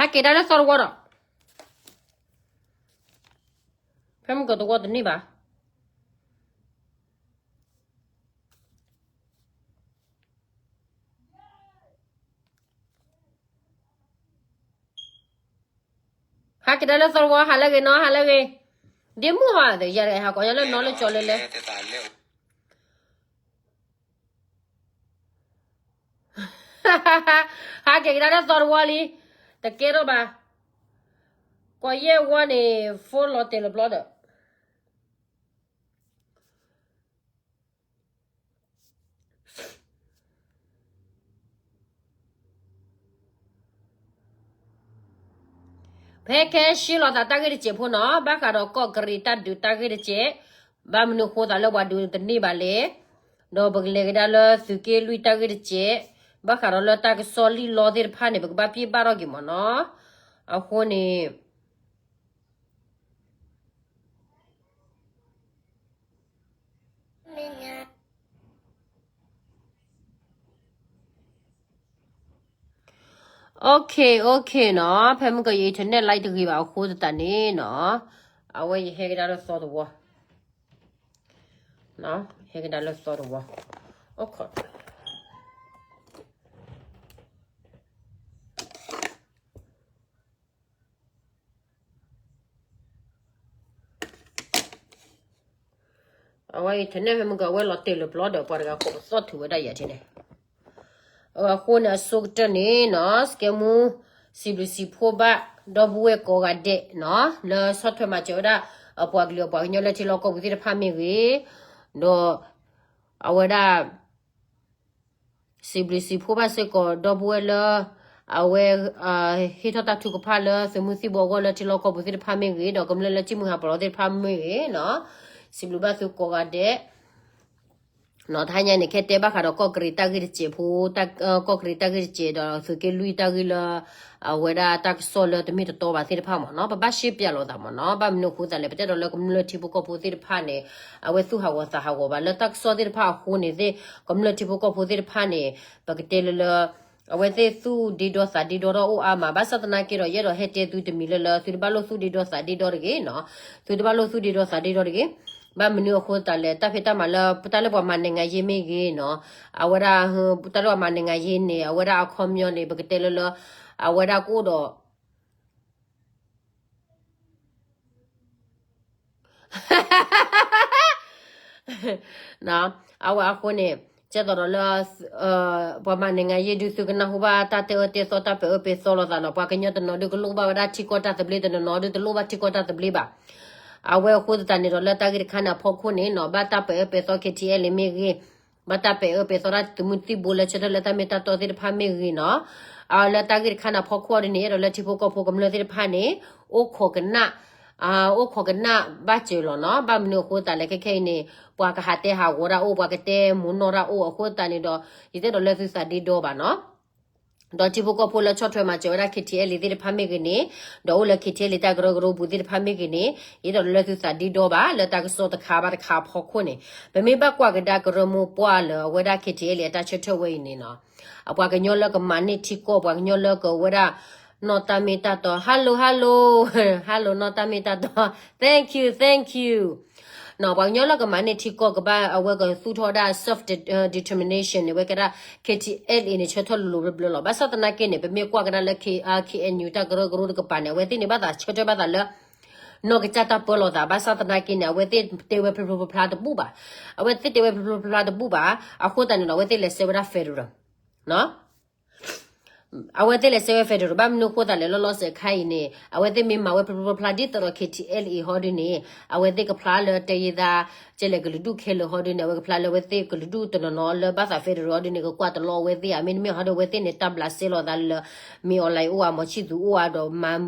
ဟးက့ၤဒၣ်လၢသီတဝီဒီး, ဖဲမုၢ်ကီးတဝီတန့ၢ်ဘၣ်. ဟးက့ၤဒၣ်လၢသီတဝီ, ဟးလၢဂ့ၤနီၤ, ဟးလၢဂ့ၤ. ဒ့မုၢ်ဟီ, ယၤတဂၤဟးကိးညီလၢနီၤလၢကၠီလၢလဲၣ်. ဟးက့ၤကဒါလၢသီတဝီလံ, တကဲထီၣ်ဘၣ်. ကိးယဲၢ်ဝီန့ၣ် phone လီၤတဲာ်လီၤဘျီဒီး ဖဲခဲရှ့လီၤသးတၢ်ဂ့ၢ်တစဲးဖိနီၤ, ဘၣ်ဃးဒီးကီၢ်ကရံးတၢ်ဒုးတၢ်ဂ့ၢ်တစဲး, ဘၣ်မနုၤအဃိသးလၢပှၤဒုးတန့ၢ်ဘၣ်လဲၣ်, ဒီးပကလဲၤကဒါလၢသုးက့လွံၢ်တၢ်ဂ့ၢ်တစဲး, ဘၣ်ဃးဒီးလၢတၢ်ကစီၣ်လံၣ်လီသ့ၣ်တဖၣ်န့ၣ် ပကဘၣ်ပျ့ၢ်ဘၣ်ထီၣ်က့ၤမ့ၢ်နီၤ, အဃိန့ၣ် Okay, okay နီၤ, ဖဲမုၢ်ကီးယ internet line တဂ့ၤဘၣ်အဃိသတးန့ၣ်နီၤ, အဝဲယဟဲကဒါလၢသီတဝီ, ဟဲကဒါလၢသီတဝီ, အဝဲ internet ဖဲမုၢ်ကီး အဝဲလီၤတဲာ်လၢပျီဒီး ပှၤတဂၤကိးပသီၣ်ထူဝဲဒၣ်ယဲၢ်ထံန့ၣ်, အဃိန့ၣ် အဆိကတၢၢ်န့ၣ်နီၤ စကဲမူ စံးဘျုးစံးဖှိၣ်ဘၣ် ဒီပုၢ်ဝဲၢ်ကိးဂၤဒဲးနီၤ လၢဆီၣ်ထွဲမၤစၢၤဝဲဒၣ် အပှၤကလုာ်အပှၤကညီလၢထံလီၢ်ကီၢ်ပူၤသ့ၣ်တဖၣ်မ့ၢ်ဂ့ၤ, ဒီး အဝဲဒၣ် စံးဘျုးစံးဖှိၣ်ဘၣ်စ့ၢ်ကီး ဒီပုၢ်ဝဲၢ်လၢ အဝဲ ဟ့ၣ်ထီၣ်တၢ်ထုကဖၣ်လၢသုးမုၢ်သံၣ်ဘိအဂီၢ်လၢထံလီၢ်ကီၢ်ပူၤသ့ၣ်တဖၣ်မ့ၢ်ဂ့ၤ, ဒီးကမျၢၢ်လၢစံၣ်မုၢ်ဟးပလီသ့ၣ်တဖၣ်မ့ၢ်ဂ့ၤနီၤ, စံးဘျုးဘၣ်သုကိးဂၤဒဲး နီၤ, တဟါညါန့ၣ် ခဲတဲဘၣ်ဃးဒီးကီၢ်ကရံးတၢ်ဂ့ၢ်တစဲးဖိ, ကီၢ်ကရံးတၢ်ဂ့ၢ်တစဲးဒီးသုးက့လွံၢ်တၢ်ဂ့ၢ်လၢ အဝဲဒၣ်တၢ်ကစီၣ်လၢတမ့ၢ်တတီဘၣ်သ့ၣ်တဖၣ်မ့ၢ်နီၤ, ပဘၣ်ရှဲပၠးလိာ်သးမ့ၢ်နီၤ, ဘၣ်မနုၤအဃိသတးလဲၣ်, ပတဲဒီးလၢကမျၢၢ်ထံဖိကီၢ်ဖိသ့ၣ်တဖၣ်န့ၣ် အဝဲသူၣ်ဟးဂီၤသးဟးဂီၤဘၣ် လၢတၢ်ကစီၣ်သ့ၣ်တဖၣ်အဃိန့ၣ်သ့ၣ်, ကမျၢၢ်ထံဖိကီၢ်ဖိသ့ၣ်တဖၣ်န့ၣ် ပကတဲလၢလၢ အဝဲသ့ၣ်သူၣ်ဒ့ဒီသးဒ့ဒီထီၣ်အိၣ်အါမး, ဘၣ်ဆၣ်သနာ်က့ဒီး ယအဲၣ်ဒိးဟဲတဲသုတမံၤလၢလၢ သုတဘၣ်လိၣ်သူၣ်ဒ့ဒီသးဒ့ဒီတဂ့ၤနီၤ, သုတဘၣ်လိၣ်သူၣ်ဒ့ဒီသးဒ့ဒီတဂ့ၤ, ဘၣ်မနုၤအဃိသတးလဲၣ်, တၢ်ဖံးတၢ်မၤလၢ တၢ်လၢပှၤမၤနံၣ်ငါယ့မ့ၢ်ဂ့ၤနီၤ, အဝဲဒၣ် တၢ်လၢပှၤမၤနံၣ်ငါယ့န့ၣ် အဝဲဒၣ်အခီပညီန့ၣ် ပကတဲလၢလၢ အဝဲဒၣ်ကအိၣ်ဒီး အဝဲအဃိန့ၣ် ကဲသိးဒီးလၢ ပှၤမၤနံၣ်ငါယ့ဒုး သုကနၢ်ဟူဘၣ်တၢ်တဲအၢတဲသီ တၢ်ပဲာ်အၢပဲာ်သီလိာ်သးနီၤ, ပှၤကညီတနီၤဒုးကလိၣ်ဘၣ်ဝဲဒၣ်ထံကီၢ်တၢ်သဘျ့, တနီၤနီၤဒုးတလိၣ်ဘၣ်ထံကီၢ်တၢ်သဘျ့ဘၣ်. အဝဲအဃိသတးန့ၣ်ဒီး လၢတၢ်ဂ့ၢ်တခါန့ၣ်အဖီခိၣ်န့ၣ်နီၤ, ဘၣ်တၢ်ပဲာ်အၢပဲာ်သီ KTLA မ့ၢ်ဂ့ၤ, ဘၣ်တၢ်ပဲာ်အၢပဲာ်သီဒၣ်သုးမုၢ်သံၣ်ဘိလၢဆၢထၢၣ်လၢတၢ်မ့ၢ်တၢ်တီသ့ၣ်တဖၣ်မ့ၢ်ဂ့ၤနီၤ, အလၢတၢ်ဂ့ၢ်တခါန့ၣ်အဖီခိၣ်ဒ်န့ၣ် အဲၣ်ဒိးလၢထံဖိကီၢ်ဖိကမျၢၢ်သ့ၣ်တဖၣ်န့ၣ် အိၣ်ခိးကနၣ် အိၣ်ခိးကနၣ်ဘၣ်စၢၤလီၤနီၤ, ဘၣ်မနုၤအဃိသတးလဲၣ်, ခဲခဲအံၤန့ၣ် ပှၤကဟးတဲဟးဂီၤတၢ်အိၣ်, ပှၤကတဲမိၢ်နီၢ်တၢ်အိၣ်အဃိသတးန့ၣ်ဒီး ယတအဲၣ်ဒိးလၢသုသးဒ့ဒီဘၣ်နီၤ. ဒီးထံဖိကီၢ်ဖိလၢဆီၣ်ထွဲမၤစၢၤဝဲဒၣ် KTLA သ့ၣ်တဖၣ်မ့ၢ်ဂ့ၤန့ၣ်, ဒီးအိၣ်လၢ KTLA တၢ်ကရၢကရိပူၤသ့ၣ်တဖၣ်မ့ၢ်ဂ့ၤန့ၣ်, ယအဲၣ်ဒိးလၢသုသးဒ့ဒီဘၣ် လၢတၢ်ကစီၣ်တခါဘၣ်တခါအဖီခိၣ်န့ၣ်, ပမ့ၢ်ဘၣ်ကွၢ်ကဒါကရၢမိၢ်ပှၢ်လၢအဝဲဒၣ် KTLA အတၢ်ဆၢထၢၣ်ဝဲအံၤန့ၣ်နီၤ, အပှၤကညီလၢကမၤန့ၢ်ထံကီၢ်, ပှၤကညီလၢကဝဲဒၣ် နီၢ်တၢ်မ့ၢ်တၢ်တီ, hello hello hello နီၢ်တၢ်မ့ၢ်တၢ်တီ, thank you thank you နီၤ, ပှၤကညီလၢကမၤန့ၢ်ထံကီၢ် ကဘၣ်အဝဲကသူၣ်ထီၣ်ဝဲဒၣ် self determination န့ၣ် ဝဲကဲဒၣ် KTLA န့ၣ် ဆၢထၢၣ်လိၤလိၤဘျၢဘျၢလီၤ. ဘၣ်ဆၣ်သနာ်က့န့ၣ် ပမ့ၢ်ကွၢ်ကဒါလၢ KNU တၢ်ကရၢကရိတကပၤန့ၣ် အဝဲသ့ၣ်န့ၣ် ဘၣ်သးဆၢထၢၣ်ဘၣ်သးလၢ နီၢ်ကစၢ်တၢ်ပၢလီၤသး, ဘၣ်ဆၣ်သနာ်က့န့ၣ် အဝဲသ့ၣ်တဲဝဲဖျိဖျိဖျါဖျါတဘူၣ်ဘၣ်. အဝဲသ့ၣ်တဲဝဲဖျိဖျိဖျါဖျါတဘူၣ်ဘၣ်. အဃိသတးန့ၣ်ဒီး အဝဲသ့ၣ်လဲၤစဲဝဲဒၣ် federal နီၤ. အဝဲသ့ၣ်လဲၤစဲဝဲ federal ဘၣ်မနုၤအဃိသတးလဲၣ်, လီၤလီၤဆဲးခါအံၤန့ၣ် အဝဲသ့ၣ်မ့ၢ်မၤဝဲဖျိဖျိဖျါဖျါ ဒ်သိးဒီး KTLA ဟီဒုန့ၣ် အဝဲသ့ၣ်ကဖျါလၢတယံာ်သး ကဲလဲၣ် ကလုာ်ဒူၣ်ခဲလၢာ်ဟီဒုန့ၣ် အဝဲကဖျါလၢအဝဲသ့ၣ်ကလုာ်ဒူၣ်တနီၤနီၤလၢဘၣ်သး federal ဟီဒုန့ၣ် ကကွၢ်တလီအဝဲသ့ၣ်ဧါ, မ့တမ့ၢ်ဟီဒု အဝဲသ့ၣ်န့ၣ် တၢ်ဘျးစဲလိာ်သးလၢ မ့ၢ် online အိၣ်ဧါ, မီၤဆံၣ်သူၤအိၣ်ဧါ, ဒီးမၤ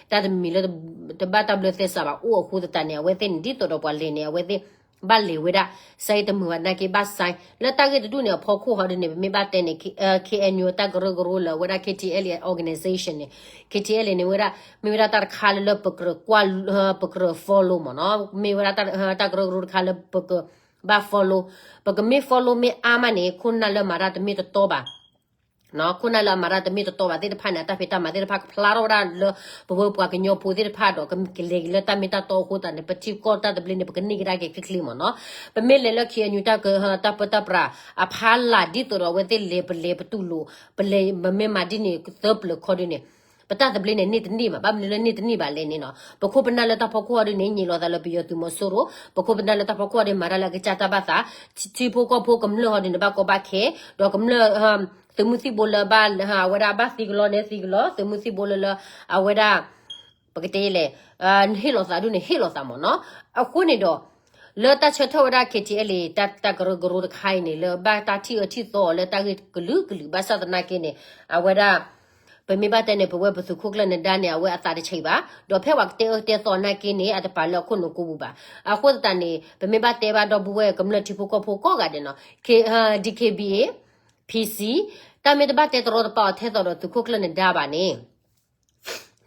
တၢ်တမံၤလၢ တဘၣ်တၢ်ဘျၢသဲစးဘၣ်အိၣ်အဃိသတးန့ၣ် အဝဲသ့ၣ်န့ၣ် ဒ်သိးဒီးပှၤလဲၤန့ၣ် အဝဲသ့ၣ် ဘၣ်လဲၤဝဲဒၣ် စဲတမုာ်ဘၣ်သနာ်က့ ဘၣ်စဲ လၢတၢ်ဂ့ၢ်တဒူၣ်န့ၣ်အဖီခိၣ်ဟီဒုန့ၣ် ပမ့ၢ်ဘၣ်တဲန့ၣ် KNU တၢ်ကရၢကရိလၢအဝဲဒၣ် KTLA organization န့ၣ် KTLA န့ၣ်ဝဲဒၣ် မ့ၢ်ဝဲဒၣ်တၢ်တခါလၢလၢပကြၢးကွၢ် ပကြၢး follow မ့ၢ်နီၤ, မ့ၢ်ဝဲဒၣ်တၢ်ကရၢကရိတခါလၢပကဘၣ် follow, ပကမ့ၢ် follow မ့ၢ်အါမးန့ၣ် ခိၣ်နၢ်လၢမၤတၢ်တမ့ၢ်တတီဘၣ်. ခိၣ်နၢ်လၢအမၤတၢ်တမ့ၢ်တတီဘၣ်သ့ၣ်တဖၣ်န့ၣ် အတၢ်ဖံးတၢ်မၤသ့ၣ်တဖၣ်ကဖျါထီၣ်ဝဲဒၣ်လၢ ပဝဲပှၤကညီဖိသ့ၣ်တဖၣ်ဒီး ကလဲၤက့ၤလၢတၢ်မ့ၢ်တၢ်တီအဃိသတးန့ၣ် ပထံကီၢ်တၢ်သဘျ့န့ၣ် ပကန့ၢ်ကဒါက့ၤချ့ချ့မ့ၢ်နီၤ. ပမ့ၢ်လဲၤလၢ ခ့ၣ်အဲၣ်ယူၣ် တၢ်ပၢတၢ်ပြးအဖီလာ် ဒ်သိးဒီးအဝဲသ့ၣ်လဲၤပလဲၤပတူၢ်လိာ် ပလဲၤပမ့ၢ်မၤဒ်န့ၣ်သၢပျၢၤခီဒုန့ၣ် ပတၢ်သဘျ့န့ၣ်န့ၢ်တန့ၢ်ဘၣ်. ဘၣ်မနုၤလၢန့ၢ်တန့ၢ်ဘၣ်လဲၣ်န့ၣ်နီၤ, ပခိၣ်ပနၢ်လၢတၢ်ဖီခိၣ်ဟီဒုန့ၣ် ညံးလိာ်သးလၢပယီၤသုးမီၤစိရိၤ, ပခိၣ်ပနၢ်လၢတၢ်ဖီခိၣ်ဟီဒုန့ၣ် မၤတၢ်လၢအကစၢ်တၢ်ဘၣ်သး, ထံဖိကီၢ်ဖိကမျၢၢ်ဟီဒုန့ၣ် ဘၣ်ကီဘၣ်ခဲ, ဒီးကမျၢၢ် သုးမုၢ်သံၣ်ဘိလၢဘၣ် အဝဲဒၣ်ဘၣ်သံကလီန့ၣ်သံကလီ, သုးမုၢ်သံၣ်ဘိလၢလၢ အဝဲဒၣ် ပကတဲလဲၣ်, ဟ့ၣ်လိာ်သးဒုန့ၣ် ဟ့ၣ်လိာ်သးမ့ၢ်နီၤ. အဃိန့ၣ်ဒီး လၢတၢ်ဆၢထၢၣ်ဝဲဒၣ် ခ့ၣ်ထံၣ်အဲၣ်လ့ၣ် တၢ်ကရၢကရိတခါအံၤန့ၣ် လၢဘၣ်တၢ်ထံၣ်အၢထံၣ်သီအီၤလၢတၢ်ဂ့ၢ်ကလုာ်ကလုာ် ဘၣ်ဆၣ်သနာ်က့န့ၣ် အဝဲဒၣ် ပမ့ၢ်ဘၣ်တဲန့ၣ် ပဝဲပသုးခိၣ်ကျၢၢ်နဒါန့ၣ် အဝဲအသးတဆံးဘၣ်, ဒီးဖဲပှၤကတဲအၢတဲသီနာ်က့န့ၣ် အတပာ်လၢအခိၣ်နူာ်ကိးပူၤဘၣ်. အဃိသတးန့ၣ် ပမ့ၢ်ဘၣ်တဲဘၣ်ဒီပုၢ်ဝဲၢ်ကမျၢၢ်ထံဖိကီၢ်ဖိကိးဂၤဒဲးနီၤ, ခ့ DKBA, PC, တၢ်မ့ၢ်တဘၣ်တဲတရီတပါအီၤထဲသိးဒီးသုးခိၣ်ကျၢၢ်နဒါဘၣ်န့ၣ်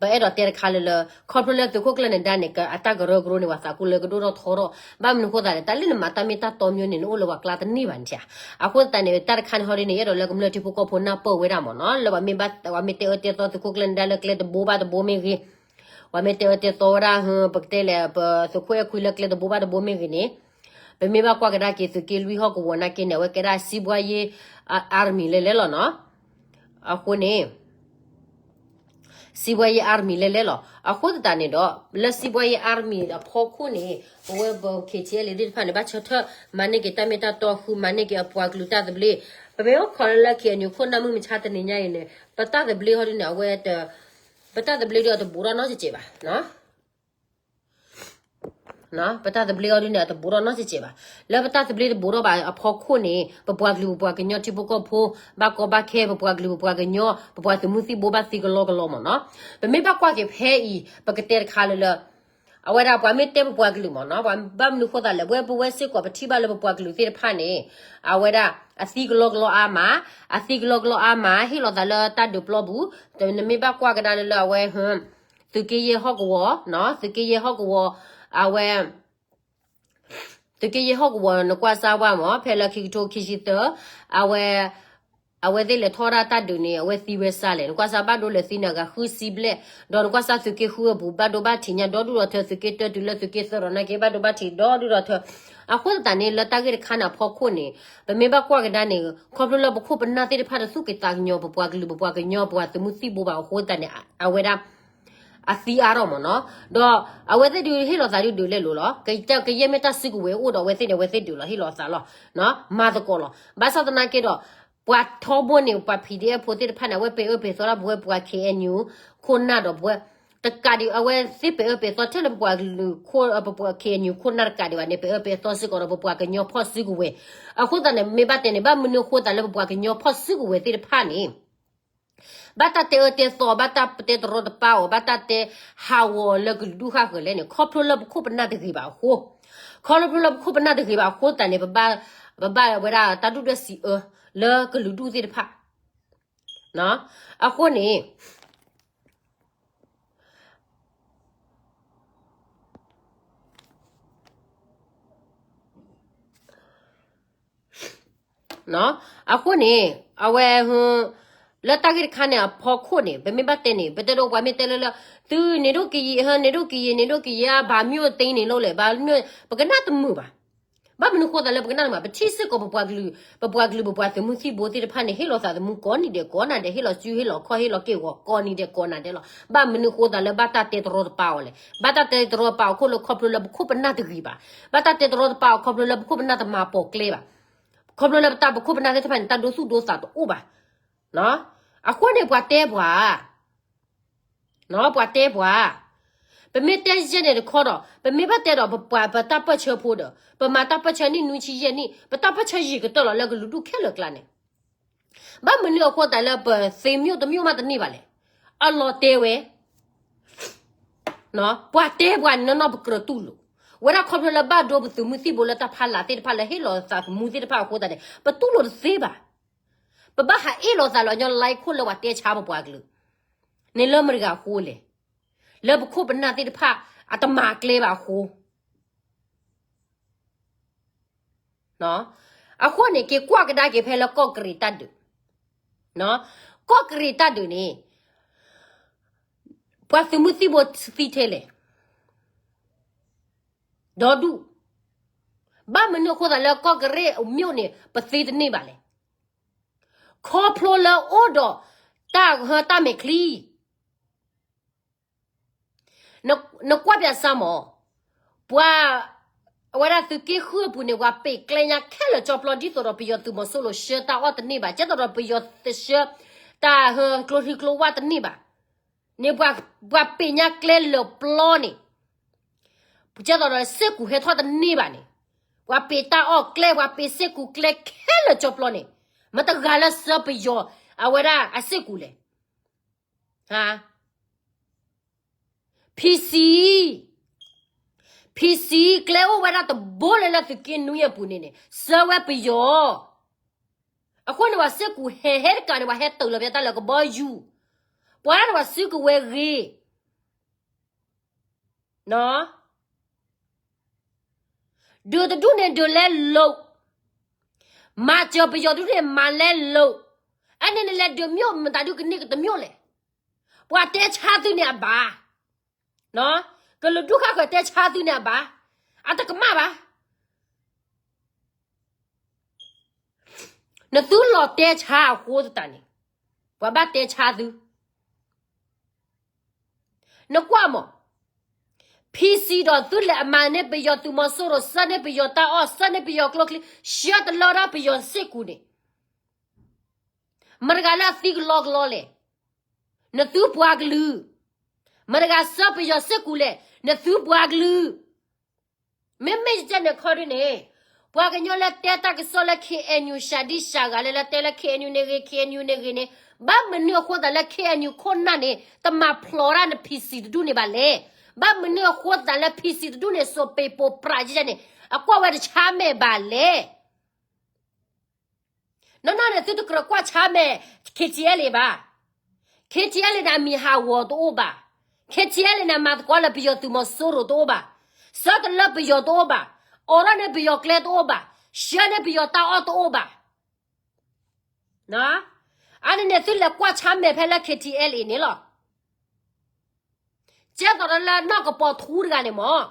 ပအဲၣ်ဒိးတဲတခါလၢလၢ ခီဖျိလၢသုးခိၣ်ကျၢၢ်နဒါန့ၣ် အတၢ်ကရၢကရိန့ၣ် ပှၤသးကိၢ်လၢကဒိၣ်ထီၣ်ထီထီၣ်, ဘၣ်မနုၤအဃိသတးလဲၣ် တၢ်လၢနမၤတၢ်မ့ၢ်တၢ်တီမ့ၢ်န့ၣ် နအိၣ်လၢပှၤကျါတန့ၢ်ဘၣ်န့ၣ်ဧါ. အဃိသတးန့ၣ် တၢ်တခါန့ၣ်ဟီဒ်န့ၣ် ယအဲၣ်ဒိးလၢကမျၢၢ်ထံဖိကီၢ်ဖိနၢ်ပၢၢ်ဝဲဒၣ်မ့ၢ်နီၤ, လၢပှၤမ့ၢ်ဘၣ် ပှၤမ့ၢ်တဲအၢတဲသီသုးခိၣ်ကျၢၢ်နဒါလၢကျဲတဘိဘၣ်တဘိမ့ၢ်ဂ့ၤ, ပှၤမ့ၢ်တဲအၢတဲသီဝဲဒၣ် ပကတဲလဲၣ် ပသုးခိၣ်အဲၣ်ခွံလၢကျဲတဘိဘၣ်တဘိမ့ၢ်ဂ့ၤန့ၣ် ပမ့ၢ်ဘၣ်ကွၢ်ကဒါက့ၤသုးက့လွံၢ်ဟီၣ်ကဝီၤနာ်က့န့ၣ် အဝဲကဲဒၣ်စံးဘှါယ့ army လဲလဲလီၤနီၤ. အဃိန့ၣ် စံးဘှါယ့ army လဲလဲလီၤ. အဃိသတးန့ၣ်ဒီး လၢစံးဘှါယ့ army အဖီခိၣ်န့ၣ် ပဝဲပ ခ့ၣ်ထံၣ်အဲၣ်လ့ၣ် သ့ၣ်တဖၣ်န့ၣ် ဘၣ်ဆၢထၢၣ်မၤန့ၢ်က့ၤတၢ်မ့ၢ်တၢ်တီဃုာ် မၤန့ၢ်က့ၤအပှၤကလုာ်တၢ်သဘျ့, ပမ့ၢ်အိၣ်ခိးလၢလၢ ခ့ၣ်အဲၣ်ယူၣ် ခိၣ်နၢ်မုၢ်မဆါတနံၤညါအံၤန့ၣ် ပတၢ်သဘျ့ဟီဒ်န့ၣ် အဝဲ ပတၢ်သဘျ့ဒီးတဘူးထီၣ်နီတစဲးဘၣ် ပတၢ်သဘျ့အီၤဒ်န့ၣ် အတဘူးထီၣ်နီတစဲးဘၣ်. လၢပတၢ်သဘျ့တဘူးထီၣ်ဘၣ်အဖီခိၣ်န့ၣ် ပပှၤကလုာ်ပပှၤကညီထံဖိကီၢ်ဖိ ဘၣ်ကီဘၣ်ခဲ ပပှၤကလုာ်ပပှၤကညီ ပပှၤသုးမုၢ်သံၣ်ဘိဘၣ်သံကလီကလီမ့ၢ်နီၤ. ပမ့ၢ်ဘၣ်ကွၢ်က့ၤဖဲအံၤ ပကတဲတခါလၢလၢ အဝဲဒၣ်ပှၤမ့ၢ်တဲပပှၤကလုာ်မ့ၢ်နီၤ, ပှၤဘၣ်မနုၤဃိသးလဲၣ် ပဝဲပဝဲစ့ၢ်ကီးပထံၣ်ဘၣ်လၢပပှၤကလုာ်သ့ၣ်တဖၣ်န့ၣ် အဝဲဒၣ် အသံကလီကလီအါမး, အသံကလီကလီအါမး ဟ့ၣ်လီၤသးလၢတၢ်ဒုးပျီပူၤ, နမ့ၢ်ဘၣ်ကွၢ်ကဒါလၢလၢအဝဲ သုးက့ယဲၢ်ဟီၣ်ကဝီၤ, သုးက့ယဲၢ်ဟီၣ်ကဝီၤ, အဝဲ သုးက့ယဲၢ်ဟီၣ်ကဝီၤ နကွၢ်စၢ်ဝဲမ့ၢ် ဖဲလၢခံကထိခံဆံသၢ အဝဲ အဝဲသ့ၣ်လဲၤထီၣ်ဒၣ်တၢ်ဒုးန့ၣ် အဝဲသံဝဲစၢ်လဲၣ်, နကွၢ်စၢ်ဘၣ်ဒိလဲၤသံန့ၣ် အဂၤဃုဆံဘျဲၣ်, ဒီးနကွၢ်စၢ်သုးက့ဃုအပူၤ ဘၣ်ဒိဘၣ်ထံးညါဒီဒူၣ်ဒီထၢ သုးက့တၢတုၤလၢသုးက့သၢဒီးနာ်က့ ဘၣ်ဒိဘၣ်ထံးဒီဒူၣ်ဒီထၢ. အဃိသတးန့ၣ် လၢတၢ်ဂ့ၢ်တခါန့ၣ်အဖီခိၣ်န့ၣ် ပမ့ၢ်ဘၣ်ကွၢ်ကဒါန့ၣ် ခီဖျိလၢပခိၣ်ပနၢ်သ့ၣ်တဖၣ်တသူၣ်က့ၤသးကညီၤ ပပှၤကလုာ် ပပှၤကညီ ပပှၤသုးမုၢ်သံၣ်ဘိဘၣ်အဃိသတးန့ၣ် အဝဲဒၣ် အသံအါထီၣ်မ့ၢ်နီၤ, ဒီးအဝဲသ့ၣ်ဒုးဟ့ၣ်လီၤသးဒုးဒုးလဲၣ်လိၤလီၤ, ကယဲၢ်မ့ၢ်တၢ်စုကဝဲၤအိၣ်ဒီးအဝဲသ့ၣ်န့ၣ် အဝဲသ့ၣ်ဒုးလီၤ ဟ့ၣ်လီၤသးလီၤ, မၤသကိးလီၤ. ဘၣ်ဆၣ်သနာ်က့ဒီး ပှၤထီဘိန့ၣ် ပှၤ PDF ဖိသ့ၣ်တဖၣ်န့ၣ် အဝဲပဲာ်အၢပဲာ်သီဒၣ်ပဝဲပှၤ ခ့ၣ်အဲၣ်ယူၣ် ခိၣ်နၢ်ဒီးပဝဲ တကးဒံး အဝဲသ့ၣ်ပဲာ်အၢပဲာ်သီထဲလၢပပှၤကလုာ် ပပှၤ ခ့ၣ်အဲၣ်ယူၣ် ခိၣ်နၢ်တကးဒံးဘၣ်န့ၣ် ပဲာ်အၢပဲာ်သီစ့ၢ်ကီးဒီးပပှၤကညီဖီၣ်စုကဝဲၤ. အဃိသတးန့ၣ် မ့ၢ်ဘၣ်တဲန့ၣ် ဘၣ်မနုၤအဃိသတးလၢပပှၤကညီဖီၣ်စုကဝဲၤသ့ၣ်တဖၣ်န့ၣ် ဘၣ်တၢ်တဲအၢတဲသီ ဘၣ်တၢ်တဲတရီတပါအီၤ ဘၣ်တၢ်တဲဟးဂီၤလၢကလုာ်ဒူၣ်ဃၣ်ဃၢၤလဲၣ်န့ၣ် ခီဖျိလၢပခိၣ်ပနၢ်တဂ့ၤဘၣ်အဃိ, ခီဖျိလၢပခိၣ်ပနၢ်တဂ့ၤဘၣ်အဃိသတးန့ၣ် ပဘၣ် ပဘၣ်ဝဲဒၣ်တၢ်ဒုၣ်ဒွဲၣ်စံးအၢ လၢကလုာ်ဒူၣ်သ့ၣ်တဖၣ် အဃိန့ၣ် အဃိန့ၣ် အဝဲ လၢတၢ်ဂ့ၢ်တခါန့ၣ်အဖီခိၣ်န့ၣ် ပမ့ၢ်ဘၣ်တဲန့ၣ် ပတဲဒိးပှၤမ့ၢ်တဲလၢလၢ သုန့ၣ်ဒိၣ်ကယံာ် ဟၢန့ၣ်ဒိၣ်ကယံာ် န့ၣ်ဒိၣ်ကယံာ်ဧါ ဘၣ်မၠိၣ်သ့န့ၣ်လိၣ်လဲၣ် ဘၣ်မၠိၣ် ပကနၣ်တမုာ်ဘၣ်. ဘၣ်မနုၤဃိသးလၢပကနၣ်တမုာ် ပထံၣ်စ့ၢ်ကီးပပှၤကလုာ် ပပှၤကလုာ် ပပှၤသုးမုၢ်သံၣ်ဘိသ့ၣ်တဖၣ်န့ၣ် ဟ့ၣ်လီၤသးသမူကိးနံၤဒဲးကိးနၤဒဲး ဟ့ၣ်လီၤစုဟ့ၣ်လီၤခီၣ်ဟ့ၣ်လီၤက့ၢ်ဂီၤကိးနံၤဒဲးကိးနၤဒဲးလီၤ. ဘၣ်မနုၤဃိသးလၢဘၣ်တၢ်တဲတရီတပါအီၤလဲၣ်. ဘၣ်တၢ်တဲတရီတပါအီၤခိၣ်လၢခီဖျိလၢပခိၣ်ပနၢ်တဂ့ၤဘၣ်. ဘၣ်တၢ်တဲတရီတပါအီၤခီဖျိလၢပခိၣ်ပနၢ်တမၤပိာ်ကျဲဘၣ်. ခီဖျိလၢပတၢ်ပခိၣ်ပနၢ်သ့ၣ်တဖၣ်န့ၣ် တၢ်ဒိသူၣ်ဒိသးတအိၣ်ဘၣ်. အဃိန့ၣ်ပှၤတဲပှၤ ပှၤတဲပှၤ ပမ့ၢ်တဲယဲၢ်န့ၣ်တခီဒီး ပမ့ၢ်ဘၣ်တဲဒီးပပှၤပတၢ်ပၢၢ်ဆၢဖိဒီး ပမၤတၢ်ပၢၢ်ဆၢနံၣ်နွံဆံယဲၢ်နံၣ် ပတၢ်ပၢၢ်ဆၢယံာ်ကတၢၢ်လီၤလၢကလုာ်ဒူၣ်ခဲလၢာ်ကျါန့ၣ် ဘၣ်မနုၤအဃိသတးလၢပသ့မၠိၣ်တမၠိၣ်မးတန့ၢ်ဘၣ်လဲၣ်. အလီၤတဲဝဲ ပှၤတဲပှၤန့ၣ်နီၢ်နီၢ်ပကြၢးတူၢ်လိာ် ဝဲဒၣ်ခီဖျိလၢဘၣ်ဒိပသုးမုၢ်သံၣ်ဘိလၢတၢ်ဖီလာ်သ့ၣ်တဖၣ်လၢဟ့ၣ်လီၤသးသမူသ့ၣ်တဖၣ်အဃိသတးန့ၣ် ပတူၢ်လိာ်တသ့ဘၣ်. ပဘၣ်ဟးအ့ၣ်လိာ်သးလၢညီလါခိၣ်လၢပှၤတဲဆါပပှၤကလုာ် န့ၣ်လၢမတၤတဂၤအဃိလဲၣ်. လၢပခိၣ်ပနၢ်သ့ၣ်တဖၣ် အတမၤကျဲဘၣ်အဃိ အဃိန့ၣ် က့ၤကွၢ်ကဒါက့ၤဖဲလၢကီၢ်ကရံးတၢ်ဒုး ကီၢ်ကရ့ၣ်တၢ်ဒုးန့ၣ် ပှၤသုးမုၢ်သံၣ်ဘိသံထဲလဲၣ်, ဒီဒူၣ်, ဘၣ်မနုၤအဃိသးလၢကီၢ်ကရ့ၣ်အမၠိၣ်န့ၣ် ပသ့တန့ၢ်ဘၣ်လဲၣ်. ခီဖျိလၢအိၣ်ဒီးတၢ်ဂၢၢ်တၢ်မဲာ်ချံ နကွၢ်ပၠးစၢ်မး, ပှၤ အဝဲဒၣ်သုးက့ဃုအပူၤန့ၣ် ပှၤပ့းကျဲညါခဲလၢာ်ကၠီပျီ ဒ်သိးဒီးပယီၤသုးမီၤစိရိၤဆှၢတၢ်အီၣ်တန့ၢ်ဘၣ်, ကဲသိးဒီးပယီၤသုးဆှၢတၢ်ဟၢကျိချံကျိဝၢ်တန့ၢ်ဘၣ်န့ၣ်, ပှၤပ့းညါကျဲလၢာ်ပျီန့ၣ်, ကဲသိးဒီးစ့ၢ်ကူးဟဲထီၣ်တန့ၢ်ဘၣ်န့ၣ်, ပှၤပ့းတၢ်အီၣ်ကျဲ ပှၤပ့းစ့ၢ်ကူးကျဲခဲလၢာ်ကၠီပျီန့ၣ်, မတၤတဂၤလၢဆှၢပယီၤအဝဲဒၣ်အစ့ၢ်ကူးလဲၣ်. ဟါ PC, PC ကျဲအိၣ်ဝဲဒၣ်တဘိလၢလၢသုးက့နွံအပူၤန့ၣ်န့ၣ် ဆှၢဝဲပယီၤ, အဃိန့ၣ် ပှၤစ့ၢ်ကူးဟဲဟဲတကးန့ၣ် ပှၤဟဲတၢၤလီၤပယီၤတၢ်လၢကဘီယူၤ, ပှၤဒၣ်န့ၣ် ပှၤစုကဝဲၤဂ့ၤ ဒုးတဒူၣ်န့ၣ်ဒုးလဲလိာ်, မၤစၢၤပယီၤတဒူၣ်န့ၣ်မၤလဲလိာ်, အန့ၣ်န့ၣ်လဲၤဒုးမၠိၣ် မတၤဒုးကန့ၢ်ကတမၠိၣ်လဲၣ်. ပှၤတဲဆါသုန့ၣ်အဘၣ်, ကလုာ်ဒူၣ်ဃၣ်ဃၢၤတဲဆါသုန့ၣ်အဘၣ်, အတကမၣ်ဘၣ်. နသုလီၤတဲဆါအဃိသတးန့ၣ် ပှၤဘၣ်တဲဆါသု နကွၢ်မး, PC ဒီးသုလဲၤအမၤန့ၢ်ပယီၤသုးမီၤစိရိၤ, ဆှၢန့ၢ်ပယီၤတၢ်အီၣ်, ဆှၢန့ၢ်ပယီၤကျိချံ, ဆှၢတလၢဒၣ်ပယီၤစ့ၢ်ကူးန့ၣ်, မတၤတဂၤလၢအသံကလီကလီလဲၣ်. နသုပှၤကလုာ်, မတၤတဂၤဆှၢပယီၤစ့ၢ်ကူးလဲၣ်, နသုပှၤကလုာ်. မ့မ့ၢ်ယကဲန့ၣ်ခီဒုန့ၣ်, ပှၤကညီလၢတဲတၢ်ကစီၣ်လၢ KNU စှၤဒံစှၤဂၤလၢ လၢတဲလၢ KNU န့ၣ်ဂ့ၤ KNU န့ၣ်ဂ့ၤန့ၣ်, ဘၣ်မနုၤအဃိသးလၢ KNU ခိၣ်နၢ်န့ၣ် တမၤဖျိးတၢ်န PC တဒူၣ်န့ၣ်ဘၣ်လဲၣ်. ဘၣ်မနုၤအဃိသးလၢ PC တဒူၣ်န့ၣ် စိးပ့ၤပိာ်ပြးယဲန့ၣ်, အကွၢ်ဝဲတဆါမဲာ်ဘၣ်လဲၣ်. နီၢ်နီၢ်န့ၣ် သုတကြၢးကွၢ်ဆါမဲာ် KTLA ဘၣ်. KTLA န့ၣ် အမံၤဟးဂီၤတအိၣ်ဘၣ်. KTLA န့ၣ် အမၤသကိးလၢပယီၤသုးမီၤစိရိၤတအိၣ်ဘၣ်. ဆှၢတလၢပယီၤတအိၣ်ဘၣ်. အိးထီၣ်န့ၢ်ပယီၤကျဲတအိၣ်ဘၣ်. ဆှၢန့ၢ်ပယီၤတၢ်အီၣ်တအိၣ်ဘၣ်. အန့ၣ်န့ၣ် သုလဲၤကွၢ်ဆါမဲာ်ဖဲလၢ KTLA န့ၣ်လီၤ. ကဲသိးဒီးလၢနီၢ်ကပီၤထူတဂၤန့ၣ်မး,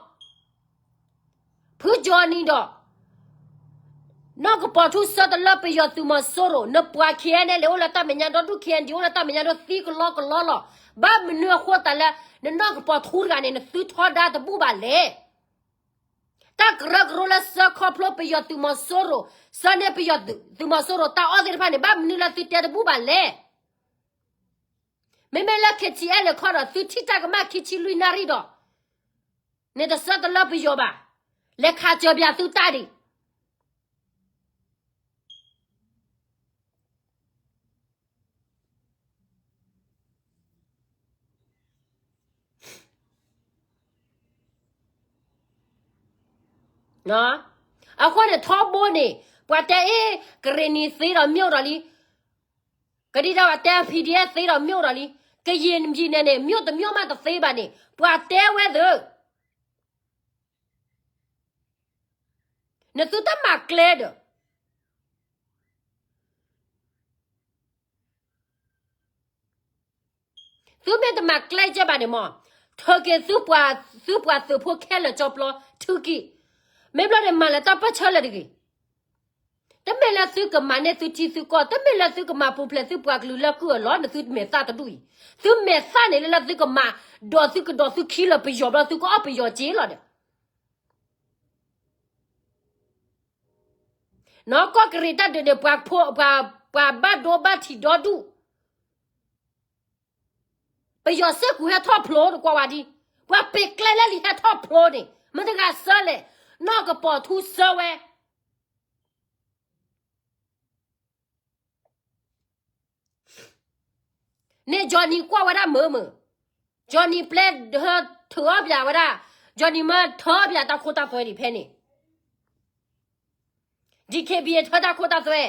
ဖုကၠီနံၤဒီး နီၢ်ကပီၤထူဆှၢတလၢပယီၤသုးမီၤစိရိၤ, နပှၤ KNLA အိၣ်လၢတၢ်မဲာ်ညါဒီဒူၣ်, KNDO အိၣ်လၢတၢ်မဲာ်ညါဒီးသံကလီကလီလီၤ. ဘၣ်မနုၤအဃိသးလၢ နနီၢ်ကပီၤထူတဂၤန့ၣ် နသုထီဒါတဘူၣ်ဘၣ်လဲၣ်. တၢ်ကရၢကရိလၢဆှၢခီဖျိပယီၤသုးမီၤစိရိၤ, ဆှၢန့ၢ်ပယီၤသုးမီၤစိရိၤတၢ်အီၣ်သ့ၣ်တဖၣ်န့ၣ် ဘၣ်မနုၤလၢသုတဲတဘူၣ်ဘၣ်လဲၣ်. မ့မ့ၢ်လၢ KTLA ခီဒီး သုထံၣ်တၢ်ကမၣ်ခံဆံလွံၢ်နၣ်ရံၣ်ဒီး န့ၣ်တဆှၢတလၢပယီၤဘၣ်. လဲၤခးစၢၤပၠးသုတၢ်ဒံး အဃိန့ၣ် ထီဘိန့ၣ် ပှၤတဲအ့ၣ် ကရ့ၣ်နံၤသ့ဒီးမၠိၣ်ဒီးလံ, ကဒံဒၣ်ဘၣ်တဲ PDF သ့ဒီးမၠိၣ်ဒီးလံ, ကယံာ်ယံာ်န့ၣ်န့ၣ် မၠိၣ်တမၠိၣ်မးတသ့ဘၣ်န့ၣ် ပှၤတဲဝဲသ့ၣ် နသုတမၤကျဲဒီး သုမ့ၢ်တမၤကျဲကဲဘၣ်န့ၣ်မး, ထုးက့ၤသုပှၤသုးဖိခဲလၢာ်ကၠီပျီ ထုးက့ၤ, မ့ၢ်ဘျီန့ၣ်မၤလၢတၢ်ပၢၢ်ဆၢလၢာ်တဂ့ၤ. တမ့ၢ်လၢသုကမၤန့ၢ်သုထံသုကီၢ်, တမ့ၢ်လၢသုကမၤပူၤဖျဲးသုပှၤကလုာ်လၢကုၢ်အလီၢ်န့ၣ် သုမဲာ်သၣ်တဒူၣ်အံၤ, သုမဲာ်သၣ်န့ၣ်လၢလၢသုကမၤ ဒီးသုကဒီးသုခံလၢပယီၤဘျီ သုကအီၣ်ပယီၤက့လီၤဒီး နီၢ်ကီၢ်ကရ့ၣ်တၢ်ဒုးန့ၣ် ပှၤဘၣ်ဒိဘၣ်ထံးဒီဒူၣ်, ပယီၤစ့ၢ်ကီးဟဲထီၣ်ဖျိတကွၢ်ဝဲဒံး, ပှၤပ့ၤကျဲလဲလံဟဲထီၣ်ဖျိန့ၣ် မတၤတဂၤဆှၢလဲၣ်, နီၢ်ကပီၤထူဆှၢဝဲ န့ၣ် Johnny ကွၢ်ဝဲဒၣ်မုာ်မုာ်, Johnny ပျဲ ထုးအီၣ်ပၠးဝဲဒၣ်, Johnny မၢထၢအီၣ်ပၠးတၢ်ခိတၢ်သွဲဒံးဖဲန့ၣ်, DKBA ထၢတၢ်ခိတၢ်သွဲ,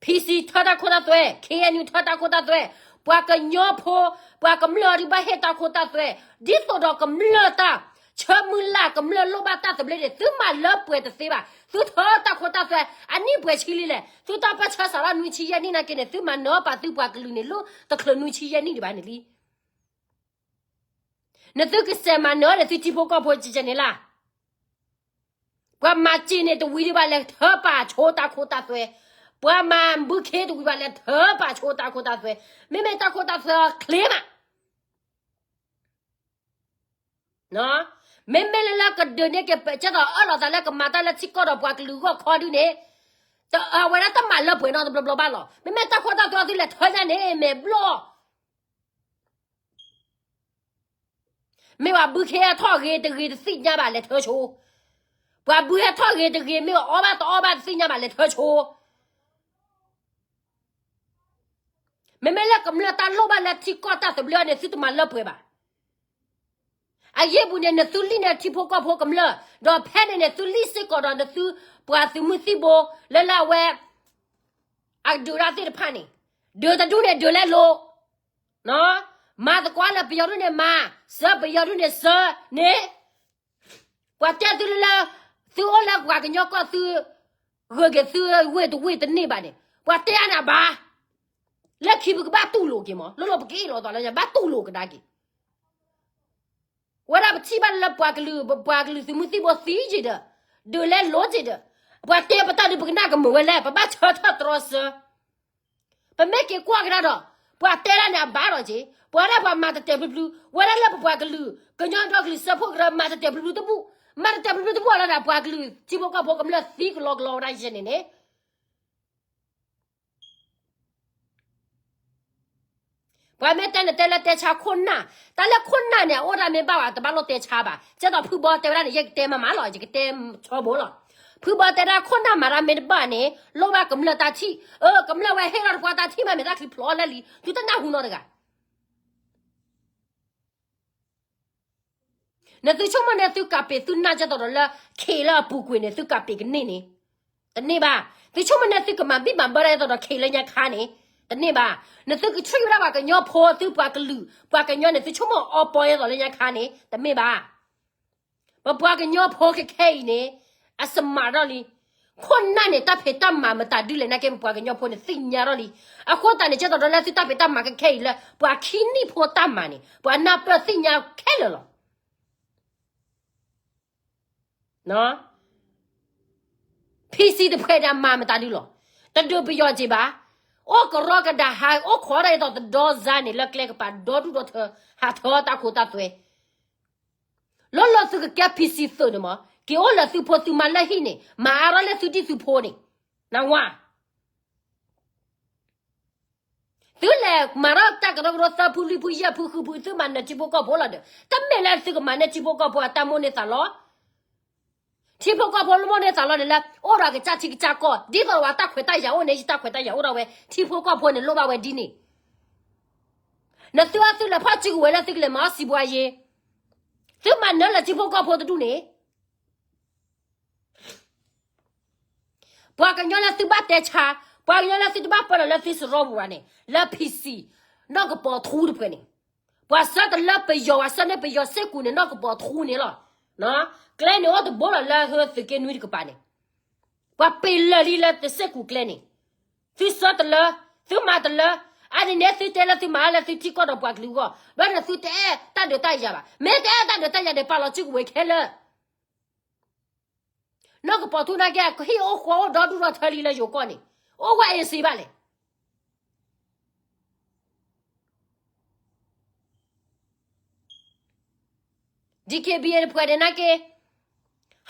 PC ထၢတၢ်ခိတၢ်သွဲ, KNU ထၢတၢ်ခိတၢ်သွဲ, ပှၤကညီဖိ, ပှၤကမျၢၢ်ဒုးဘၣ်ဟ့ၣ်တၢ်ခိတၢ်သွဲ, ဒ်သိးဒီးကမျၢၢ်တၢ် ဆၢမုၢ်လၢ်ကမျၢၢ်လိၣ်ဘၣ်တၢ်သဘျ့န့ၣ် သုမၤလၢပှဲၤတသ့ဘၣ်. သုထၢတၢ်ခိတၢ်သွဲ အနံၣ်ပှဲၤဆံလံလဲၣ်. သုတၢ်ပၢၢ်ဆၢစးထီၣ်နွံဆံယဲၢ်နံၣ်နာ်က့န့ၣ် သုမၤနၢၤပာ်သုပှၤကလုာ်န့ၣ် လၢတချုးနွံဆံယဲၢ်နံၣ်ဒံးဘၣ်န့ၣ်လံ. နသုကစဲးမၤနၢၤဒီးသုထံဖိကီၢ်ဖိကဲကဲန့ၣ်လၢ ပှၤမၤစ့န့ၣ်တဝံၤဒံးဘၣ် လဲၤထၢပာ်ဆိတၢ်ခိတၢ်သွဲ, ပှၤမၤဘုခ့တဝံၤဘၣ် လဲၤထၢပာ်ဆိတၢ်ခိတၢ်သွဲ, မ့မ့ၢ်တၢ်ခိတၢ်သွဲချ့မး. မ့မ့ၢ်လၢလၢကဒုးန့ၢ်က့ၤ ကဲသိးအၢၣ်လီၤသးလၢကမၤတၢ်လၢထံကီၢ်ဒီးပှၤကလုာ်ဂီၢ်ခီဒုန့ၣ်, အဝဲဒၣ်တမၤလၢပှဲၤနီတဘျီဘျီဘၣ်လီၤ. မ့မ့ၢ်တၢ်ခိတၢ်သွဲသုလဲၤထၢညါန့ၣ် မဲာ်ဘျီၣ် မ့ၢ်ပှၤဘုခ့ဟဲထီၣ်ဂ့ၤတဂ့ၤတသ့ၣ်ညါဘၣ် လဲၤထၢဆိ, ပှၤဘုဟဲထီၣ်ဂ့ၤတဂ့ၤ မ့ၢ်အီၣ်ဘၣ်တအီၣ်ဘၣ်တသ့ၣ်ညါဘၣ် လဲၤထၢဆိ. မ့မ့ၢ်လၢကမျၢၢ်တၢ်လိၣ်ဘၣ်လၢထံကီၢ်တၢ်သဘျ့အီၤန့ၣ် သုတမၤလၢပှဲၤဘၣ်. အယ့ၢ်ပူၤန့ၣ် နသုလံၣ်န့ၢ်ထံဖိကီၢ်ဖိကမျၢၢ်, ဒီးဖဲန့ၣ်န့ၣ် သုလံၣ်စ့ၢ်ကီးဒီးနသုပှၤသုးမုၢ်သံၣ်ဘိ လၢလၢအဝဲ အဒုးတၢ်သ့ၣ်တဖၣ်န့ၣ်, ဒုးတဒူၣ်န့ၣ်ဒုးလဲလိာ်, မၤသကိးလၢပယီၤဒူၣ်န့ၣ်မၤ, စၢပယီၤဒူၣ်န့ၣ်စၢန့ၣ်, ပှၤတဲသုလၢ သုအိၣ်လၢပှၤကညီကီၢ်သု ဂုာ်က့ၤသုဝ့ၢ်တဝ့ၢ်တန့ၢ်ဘၣ်န့ၣ် ပှၤတဲအါန့ၣ်အဘၣ်. လၢခံပကဘၣ်တူၢ်လိာ်က့ၤမး လၢလီၤပက့ၤလီၤသးလၢညါ ဘၣ်တူၢ်လိာ်ကဒါက့ၤ ဝဲဒၣ်ပထံၣ်ဘၣ်လၢပှၤကလုာ် ပှၤကလုာ်သုးမုၢ်သံၣ်ဘိသံက့ၤဒီး, ဒုးလဲလိာ်က့ၤဒီး, ပှၤတဲပတၢ်ဒုးပကနၣ်ကမုာ်ဝဲလဲၣ် ပဘၣ်ဆၢထၢၣ်တြီဆၢ ပမ့ၢ်က့ၤကွၢ်ကဒါဒီး, ပှၤတဲဒၣ်န့ၣ်အဘၣ်ဒီးက့ၤ, ပှၤဒၣ်ပှၤမၤတတဲာ်ဖျုးဖျုး, ဝဲဒၣ်လၢပပှၤကလုာ် ကညီဒီကလုာ်စၢဖှိၣ်ကရၢ မၤတတဲာ်ဖျုးဖျုးတဘူၣ်, မၤတတဲာ်ဖျုးဖျုးတဘူၣ်လၢဒၣ်ပှၤကလုာ် ထံဖိကီၢ်ဖိကမျၢၢ်သံကလီကလီဝဲဒၣ်ယဲန့ၣ်န့ၣ် ပှၤမ့ၢ်တဲန့ၣ်တဲလၢတဲဆါခိၣ်နၢ်, တၢ်လၢခိၣ်နၢ်န့ၣ် အအိၣ်ဒၣ်မ့ၢ်ဘၣ်ဝဲ တဘၣ်လိၣ်တဲဆါဘၣ်. ကဲသိးဖုဘီတဲဝဲဒၣ်န့ၣ် ယကတဲမၤမၤလီၤ ယကတဲဆီဘိလီၤ. ဖုဘီတဲဒၣ်ခိၣ်နၢ်မၤတၢ်မ့ၢ်တဘၣ်န့ၣ် လိၣ်ဘၣ်ကမျၢၢ်တၢ်ထံၣ်, အၢ ကမျၢၢ်ဝဲဟ့ၣ်လီၤတပှၢ်တၢ်ထံၣ်မး မ့ၢ်တၢ်ချံဖျိးလၢလံ သုတနၢ်ဟူနီတဂၤ နသုဆိကမိၣ်န့ၣ် သုကးပ့ၤသုနၢ်ကဲသိးဒီးလၢ ခ့လၢအပူၤကွံာ်န့ၣ် သုကးပ့ၤကန့ၢ်န့ၣ်, တန့ၢ်ဘၣ်. သုဆိကမိၣ်န့ၣ် သုကမၤဘံၣ်မၤဘၢဒၣ်ကဲသိးဒီးခ့လၢညါခါန့ၣ်, တန့ၢ်ဘၣ်. နသုကထံၣ်ဝဲဒၣ်ပှၤကညီဖိ သုပှၤကလုာ် ပှၤကညီန့ၣ် သုဆိကမိၣ်အီပီကဲသိးလၢညါခါန့ၣ် တမ့ၢ်ဘၣ်. ပပှၤကညီဖိခဲခဲအံၤန့ၣ် အစမးထီၣ်လံ. ခိၣ်နၢ်န့ၣ် တၢ်ဖံးတၢ်မၤမတၤဒုလဲၣ်နာ်က့ ပပှၤကညီဖိန့ၣ် သ့ၣ်ညါထီၣ်လံ. အဃိသတးန့ၣ် ကဲသိးဒီးလၢသုတၢ်ဖံးတၢ်မၤခဲခဲအံၤလၢ ပှၤခံနံၣ်ဖိတၢ်မၤန့ၣ် ပှၤနၢ်ပၢၢ်သ့ၣ်ညါခဲလၢာ်လီၤ. ဖံစံ တဖှဲးဒၣ်မၤမတၤဒုလီၤ. တဒုးပယီၤက့ၤဘၣ်. အိၣ်ကရီကဒးဟး အိၣ်ခိးဒၣ်ဒ်သိးတဒီစါန့ၣ် လၢကျဲကပၤဒီဒူၣ်ဒီထၢ ဟးထၢတၢ်ခိတၢ်သွဲ လီၤလီၤသုကကဲ ဖံစံ သုးန့ၣ်မး က့ၤအိၣ်လၢသုဖိသုမါလၢဟံၣ်န့ၣ် မၤအါထီၣ်လၢသုဒံၣ်သုဖိန့ၣ် နဝါ သုလဲၤမၤထီၣ်တၢ်ကရၢကရိသၢဖုလွံၢ်ဖုယဲၢ်ဖုဃုဖု သုမၤနၢၤထံဖိကီၢ်ဖိလီၤဒီး တမ့ၢ်လၢသုကမၤန့ၢ်ထံဖိကီၢ်ဖိအတၢ်မိၣ်န့ၢ်သးလီ ထံဖိကီၢ်ဖိလၢမိၣ်န့ၢ်သးလီန့ၣ်လၢ အိၣ်ဒီးကစၢ်ထံကစၢ်ကီၢ် ဒ်သိးဝဲတၢ်ခွဲးတၢ်ယာ်အိၣ်န့ၣ် ယတၢ်ခွဲးတၢ်ယာ်အိၣ်ဒီးဝဲ ထံဖိကီၢ်ဖိန့ၣ်လိၣ်ဘၣ်ဝဲဒ်န့ၣ် နသုအသုးလဲၤဖီၣ်စုကဝဲၤလၢသုကလဲၤမၤအီၣ်စံးဘှါယ့ သုမၤနၢၤလၢထံဖိကီၢ်ဖိတဒူၣ်န့ၣ် ပှၤကညီလၢသုဘၣ်တဲဆါ, ပှၤကညီလၢသုတဘၣ်ပၢလီၤလၢသုစရီပူၤဘၣ်န့ၣ် လၢ ဖံစံ နီၢ်ကပီၤထူတဖှဲးန့ၣ်, ပှၤဆှၢတလၢပယီၤ ပှၤဆှၢန့ၢ်ပယီၤစ့ၢ်ကီးန့ၣ် နီၢ်ကပီၤထူန့ၣ်လီၤ. ကျဲန့ၣ်အိၣ်တဘိလီၤလၢသုးက့နွံတကပၤန့ၣ်, ပှၤပ့ၤလၢာ်လံလၢတစ့ၢ်ကီးကျဲန့ၣ်, သုဆှၢတလၢ, သုမၤတလၢ, အါန့ၣ်န့ၣ်သုတဲလၢသုမၤလၢသုထံကီၢ်ဒီးပှၤကလုာ်အဂီၢ်, ဘျီန့ၣ်သုတအဲၣ်တၢ်ဒုးတၢ်ယၤဘၣ်, မ့ၢ်တအဲၣ်တၢ်ဒုးတၢ်ယၤန့ၣ် ပာ်လီၤစုကဝဲၤခဲလၢာ် နီၢ်ကပီၤထူနာ်က့ ကဟ့ၣ်အိၣ်ဃီအိၣ်ဒီဒူၣ်ဒီထၢလံလၢယိၤကီၢ်န့ၣ်, အိၣ်ဝဲအ့စ့ဘၣ်လဲၣ်. DKBA တဖှဲးန့ၣ်နာ်က့,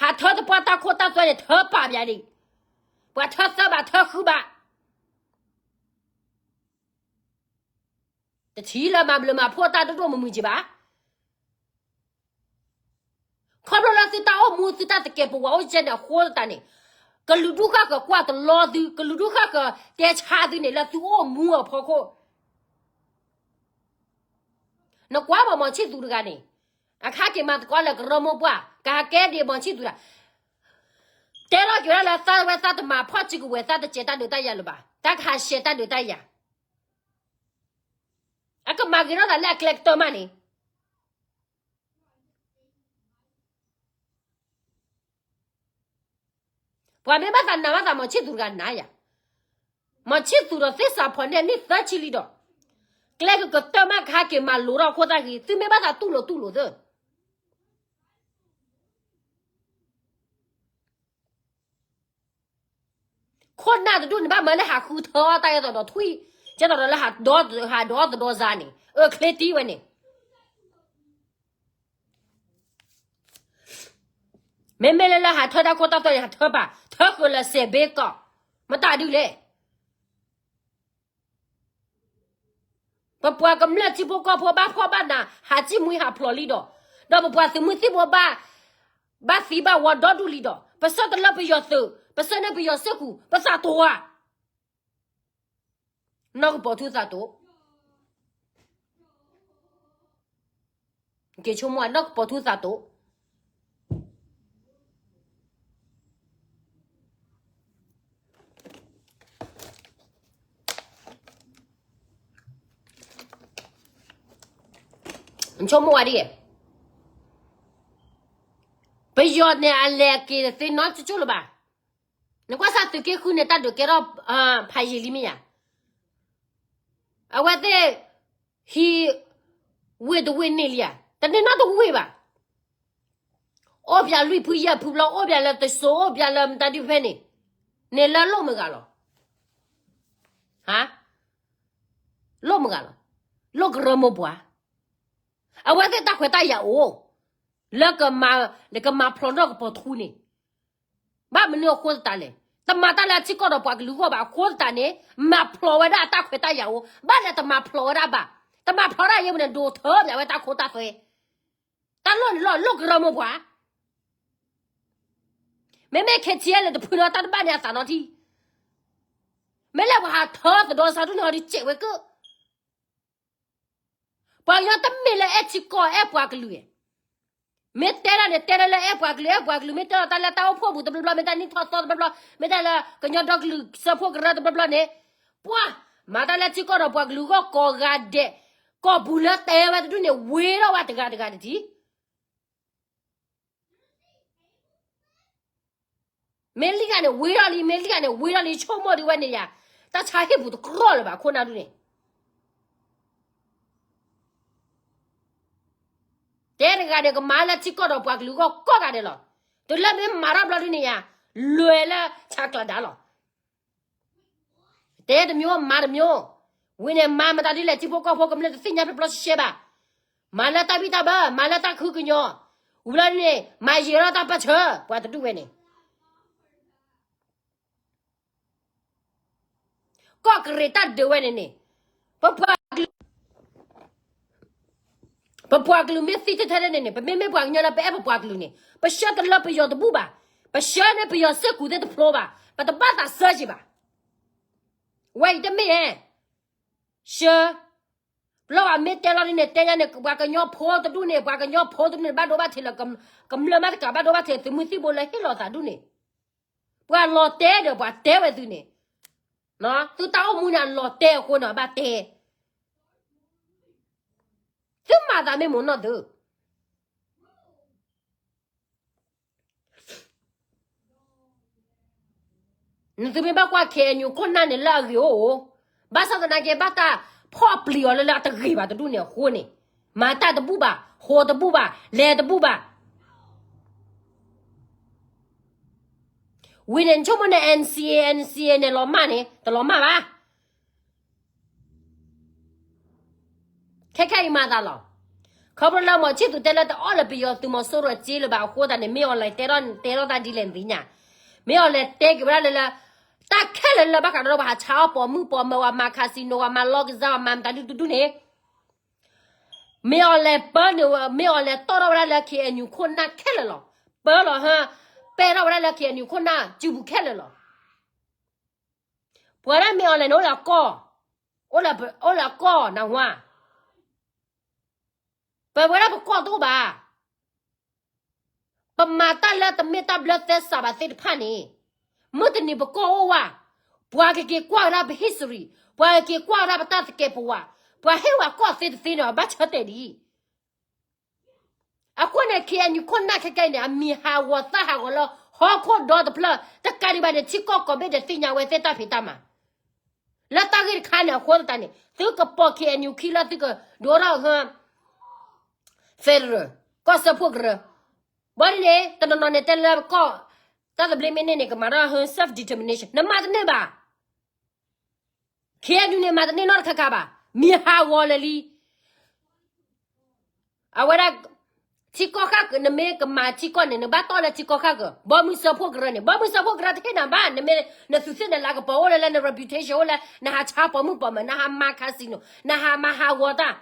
ဟးထၢတပှၢ်တၢ်ခိတၢ်သွဲန့ၣ် ထၢပာ်ပၠးဒံး, ပှၤထၢသၢဘးထၢဃုဘး တထံၣ်လၢမၤဘျုးမၤဖှိၣ်တၢ်ဒိၣ်ဒိၣ်မုၢ်မုၢ်က့ၤဘၣ်. ခီဖျိလၢသုတၢ်အိၣ်မူသုတၢ်သကဲးပဝးအိၣ်ကဲန့ၣ်အဃိသတးန့ၣ်, ကလုာ်ဒူၣ်ဃၣ်ဃၢၤကွၢ်တလီသု, ကလုာ်ဒူၣ်ဃၣ်ဃၢၤတဲဆါသုန့ၣ်လၢသုအိၣ်မူအဖီခိၣ် နကွၢ်ဘၣ်မီၤဆံၣ်သူတဂၤန့ၣ်, အခါက့ၤမၤသကိးလၢကရၢမိၢ်ပှၢ် ကဟးကဲဒံးမီၤဆံၣ်သူတဂၤ, တဲလီၤက့ၤဝဲဒၣ်လၢသးဝဲသးတမၤဖီၣ်စုကဝဲၤ သးတစဲးတၢ်ဒုးတၢ်ယၤလၢၤဘၣ်, တၢ်ကဟးဆှဲးတၢ်ဒုးတၢ်ယၤ, အကမၤဂ့ၤထီၣ်သးလၢအကျဲကတၢၢ်မးန့ၣ် ပှၤမ့ၢ်ဘၣ်သးနာ်ဘၣ်သး မီၤဆံၣ်သူၣ်တဂၤနာ်ယၤ, မီၤဆံၣ်သူၣ်ဒီးသ့ၣ်စးဖီၣ်န့ၢ်နံၣ်သၢဆံလံဒီး, ကျဲကကတၢၢ်မးကဟဲက့ၤမၤလိထီၣ်ခိၣ်သၣ်ဂ့ၤ သုမ့ၢ်ဘၣ်သးတူၢ်လိာ်တူၢ်လိာ်သၢ ခိၣ်နၢ်တဒူၣ်န့ၣ် ဘၣ်မၤလၢဟးဃုထၢတၢ်အသိးဒီးထွံၣ်, ကဲသိးဒီးလၢဟးဒီး ဟးဒီးတဒီစါန့ၣ် အၢချ့တံၢ်ဝဲန့ၣ်, မ့မ့ၢ်လၢလၢဟးထၢတၢ်ခိၣ်တၢ်သွဲန့ၣ် ဟးထၢဘၣ် ထၢဃုာ်လၢစဲးဘ့ကီး, မတၤဒုလဲၣ် ပပှၤကမျၢၢ်ထံဖိကီၢ်ဖိဘၣ်ဖှီၣ်ဘၣ်နး ဟးစံၣ်မှံဟးဖျိးလံဒီး, ဒီးပပှၤသုးမုၢ်သံၣ်ဘိဘၣ်, ဘၣ်သံဘၣ်ဝီဒီဒူၣ်လံဒီး ပဆၢတလၢပယီၤသုး ပဆၢန့ၢ်ပယီၤစ့ၢ်ကီး ပသးတိၤဧါ, နီၢ်ကပီၤထူသးတိၤ က့ၤဆိကမိၣ် နီၢ်ကပီၤထူသးတိၤ ဆိကမိၣ်ဝဲဒ်, ပယီၤန့ၣ်အလဲၤက့ၤတသ့နီတကၠိၢ်လၢၤဘၣ်, နကွၢ်စၢ်သုးက့ဃုန့ၣ် တၢ်ဒုးကဲထီၣ်ဖးယံာ်လံမ့ၢ်ဧါ, အဝဲသ့ၣ် ဟံး ဝ့ၢ်တဝ့ၢ်န့ၣ်လံဧါ, တန့ၢ်နီတဝ့ၢ်ဘၣ်, အိၣ်ပၠးလွံၢ်ဖုယဲၢ်ဖုဘျီ အိၣ်ပၠးလၢတစိၤအိၣ်ပၠးလၢမတၤဒုဖဲန့ၣ်, န့ၣ်လၢလိၣ်မုၢ်ဂၤလီၤ, ဟါ, လိၣ်မုၢ်ဂၤလီၤ, လိၣ်ကရၢမိၢ်ပှၢ်, အဝဲသ့ၣ်တၢ်ခွဲးတၢ်ယာ်အိၣ်, လၢကမၤ, လၢကမၤဖျိးနီၢ်ကပီၤထူန့ၣ် ဘၣ်မနုၤအဃိသတးလဲၣ်, တမၤတၢ်လၢအထံကီၢ်ဒီးပှၤကလုာ်အဂီၢ်ဘၣ်အဃိသတးန့ၣ်, မၤဖျိးဝဲဒၣ်အတၢ်ခွဲးတၢ်ယာ်အိၣ်, ဘၣ်လဲၣ်တမၤဖျိးဝဲဒၣ်ဘၣ်, တမၤဖျိးဒၣ်ယဲၢ်ပူၤန့ၣ် ဒိးထၢပၠးဝဲတၢ်ခိတၢ်သွဲ, တၢ်လိၣ်န့ၣ်လီၤ လိၣ်ကရၢမိၢ်ပှၢ်, မ့မ့ၢ် ခ့ထံအဲလ် တဖုန့ၣ်တၢ်တဘၣ်န့ၣ်အသးနီထံ, မ့ၢ်လၢပှၤဟးထၢသဒီစးဒူၣ်န့ၣ် ဟီဒုးစဲးဝဲကၢ ပှၤကညီတမ့ၢ်လၢအဲၣ်ထံကီၢ်အဲၣ်ပှၤကလုာ်, မ့ၢ်တဲဒၣ်န့ၣ် တဲဒၣ်လၢအဲၣ်ပှၤကလုာ် အဲၣ်ပှၤကလုာ် မ့ၢ်တဲဒၣ်တၢ်လၢတၢ်အိၣ်ဖှိၣ်ပူၤတဘျီဘျီ မ့ၢ်တၢ်နံၣ်ထီၣ်သီတဘျီဘျီ မ့ၢ်တၢ်လၢကညီဒီကလုာ်စၢဖှိၣ်ကရၢတဘျီဘျီန့ၣ်, ပှၤ, မၤတၢ်လၢထံကီၢ်ဒီးပှၤကလုာ်အဂီၢ်ကိးဂၤဒဲး, ကီၢ်ပူၤလၢတဲဝဲတဒူၣ်န့ၣ် ဝ့ၤထီၣ်ဝဲတဂၤတဂၤတထံး မ့ၢ်လံဂၤန့ၣ်ဝ့ၤထီၣ်လံ မ့ၢ်လံဂၤန့ၣ်ဝ့ၤထီၣ်လံ ဆိကမိၣ်ဒ်ဝဲန့ၣ်ယၤ, တၢ်ဆါဟံၣ်ပူၤတကြၢးလၢၤဘၣ်ခိၣ်နၢ်ဒုန့ၣ်, တဲတဂၤန့ၣ် ကမၤလၢထံကီၢ်ဒီးပှၤကလုာ်အဂီၢ်ကိးဂၤဒဲးလီၤ, တုၤလၢမ့ၢ်မၤထီၣ်ဘျီဒုန့ၣ်ယၤ, လဲၤလၢဆးကျးဒါလီၤ တဲတမျိုး မၤတမျိုး, ဝံၤန့ၣ် မၤမတၤဒ်လဲၣ် ထံဖိကီၢ်ဖိကမျၢၢ်တသ့ၣ်ညါဖျိဖျိရှဲရှဲဘၣ်, မၤလၢတၢ်ဘံၣ်တၢ်ဘၢ မၤလၢတၢ်ခုကညီၤ, ဝံၤလီၤန့ၣ် မၤယံာ်ထီၣ်တၢ်ပၢၢ်ဆၢ ပှၤတဒူၣ်ဝဲန့ၣ်, ကီၢ်ကရံးတၢ်ဒုးဝဲန့ၣ်န့ၣ်, ပပှၤကလုာ် ပပှၤကလုာ်မ့ၢ်သံထဲထဲန့ၣ်န့ၣ် ပမ့မ့ၢ်ပှၤကညီလၢပအဲၣ်ပပှၤကလုာ်န့ၣ် ပဆှၢတလၢပယီၤတဘူၣ်ဘၣ်, ပဆှၢန့ၢ်ပယီၤစ့ၢ်ကီးသ့ၣ်တဖျိဘၣ်, ပတဘၣ်သးစၢက့ၤဘၣ်, ဝဲအံၤတမ့ၢ်ဧါ, ဆှၢ, ပလီၢ်ဘၣ်မ့ၢ်တဲလီၤန့ၣ် တဲညါန့ၣ် ပှၤကညီဖိတဒူၣ်န့ၣ် ပှၤကညီဖိတဒူၣ်န့ၣ် ဘၣ်ဒိဘၣ်ထံးလၢ ကမျၢၢ်မၤတကးဘၣ်ဒိဘၣ်ထံး သုးမုၢ်သံၣ်ဘိလၢဟ့ၣ်လီၤသးဒူၣ်န့ၣ်, ပှၤလီၤတဲာ်ဒီးပှၤတဲဝဲသုန့ၣ်, သုတၢ်အိၣ်မူန့ၣ် အလီၤတဲာ်အဃိန့ၣ် အဘၣ်တဲ, သုမၤသးမ့ၢ်မိၢ်နီၢ်သု နသုမ့ၢ်ဘၣ်ကွၢ် ခ့ၣ်အဲၣ်ယူၣ် ခိၣ်နၢ်န့ၣ်လၢအဂ့ၤအိၣ်အိၣ်, ဘၣ်ဆၣ်သနာ်က့ ဘၣ်တၢ်ဖီၣ်ပျံၤအီၤလၢလၢအတဂ့ၤဘၣ်တဒူၣ်န့ၣ်အဃိန့ၣ်, မၤတၢ်တဘူၣ်ဘၣ်, ဟိးတဘူၣ်ဘၣ်, လဲၤတဘူၣ်ဘၣ်. ဝံၤန့ၣ် နဆိကမိၣ်န့ၣ် NCA NCA န့ၣ် လီၤမၢ်န့ၣ် တလီၤမၢ်ဘၣ်. ခဲခဲအံၤမၤသးလီၤ. ခီဖျိလၢ မီၤဆံၣ်သူး တဲလၢတအီၣ်လၢပယီၤသုးမီၤစိရိၤအစ့လၢၤဘၣ်အဃိသတးန့ၣ် မ့ၢ်အီၤလဲၤတဲထီၣ် တဲထီၣ်တၢ်ဒ်လဲၣ်နသ့ၣ်ညါ. မ့ၢ်အီၤလဲၤတဲက့ၤဝဲဒၣ်လၢလၢ တၢ်ခဲလၢာ်လၢဘၣ်ဃးဒီးပှၤဟးဆါအီၣ်ပိာ်မုၣ်ပိာ်မၢၤ ပှၤမၤ casino ပှၤမၤလီကစၢ် ပှၤမၤမတၤဒုဒူဒူန့ၣ် မ့ၢ်အီၤလဲၤပၢန့ၣ် မ့ၢ်အီၤလဲၤတီၣ်ထီၣ်ဝဲဒၣ်လၢ KNU ခိၣ်နၢ်ခဲလၢာ်လီၤ. ပၢလီၤဟၢ ပဲာ်ထီၣ်ဝဲဒၣ်လၢ KNU ခိၣ်နၢ် စုပူၤခဲလၢာ်လီၤ. ပှၤဒၣ်မ့ၢ်အီၤလဲၤန့ၣ် အိၣ်လၢအကီၢ်, အိၣ်လၢအကီၢ်နဝါ. ပဝဲဒၣ်ပကီၢ်တအိၣ်ဘၣ်. ပမၤတၢ်လၢတမ့ၢ်တၢ်ဘျၢသဲစးဘၣ်သ့ၣ်တဖၣ်န့ၣ်, မုၢ်တနံၤပကီၢ်အိၣ်ဝဲ, ပှၤကက့ၤကွၢ်ဝဲဒၣ်ပ history, ပှၤကက့ၤကွၢ်ဝဲဒၣ်ပတၢ်သကဲးပဝး, ပှၤဟ့ၣ်ဝဲကီၢ်သ့တသ့န့ၣ် ဘၣ်ဆၢတဲာ်ဒ်အံၤ. အဃိန့ၣ် KNU ခိၣ်နၢ်ခဲကနံၣ်န့ၣ် အမံၤဟးဂီၤသၣ်ဟးဂီၤလၢ ဟီၣ်ခိၣ်ဒီတဖျၢၣ် တကးဒံးဘၣ်န့ၣ် ထံကီၢ်ကိးဘ့ၣ်ဒဲးသ့ၣ်ညါဝဲသ့ၣ်တၢ်ဖံးတၢ်မၤ လၢတၢ်ဂ့ၢ်တခါန့ၣ် အဃိသတးန့ၣ် သုကပိာ် K N U ခံလၢသုကဒိၣ်ထီၣ်ဟၢ federal ကီၢ်စၢဖှိၣ်ကရၢ, ဘၣ်ဒ်န့ၣ် တနီၤနီၤန့ၣ်တဲလၢကီၢ် တၢ်သဘျ့မ့ၢ်န့ၢ်န့ၣ် ကမၤထီၣ်ဟၢ self determination နမၤတန့ၢ်ဘၣ်. K N U န့ၣ် မၤတန့ၢ်နီတခါခါဘၣ်, မံၤဟးဂီၤလၢာ်လံ. အဝဲဒၣ် ထံကီၢ်ဃၣ်ကၢၤ နမ့ၢ်ကမၤထံကီၢ်န့ၣ် နဘၣ်တီၢ်လၢထံကီၢ်ဃၣ်ကၢၤ, ဘီမုၢ်စၢဖှိၣ်ကရၢန့ၣ် ဘီမုၢ်စၢဖှိၣ်ကရၢတဟ့ၣ်နၤဘၣ်, နမ့ၢ်နသူးသ့ၣ်နလၤကပီၤအိၣ်လၢလၢ န reputation အိၣ်လၢ နဟးဆါပိာ်မုၣ်ပိာ်မၢၤ နဟးမၤ casino နဟးမၤဟးဂီၤတၢ်,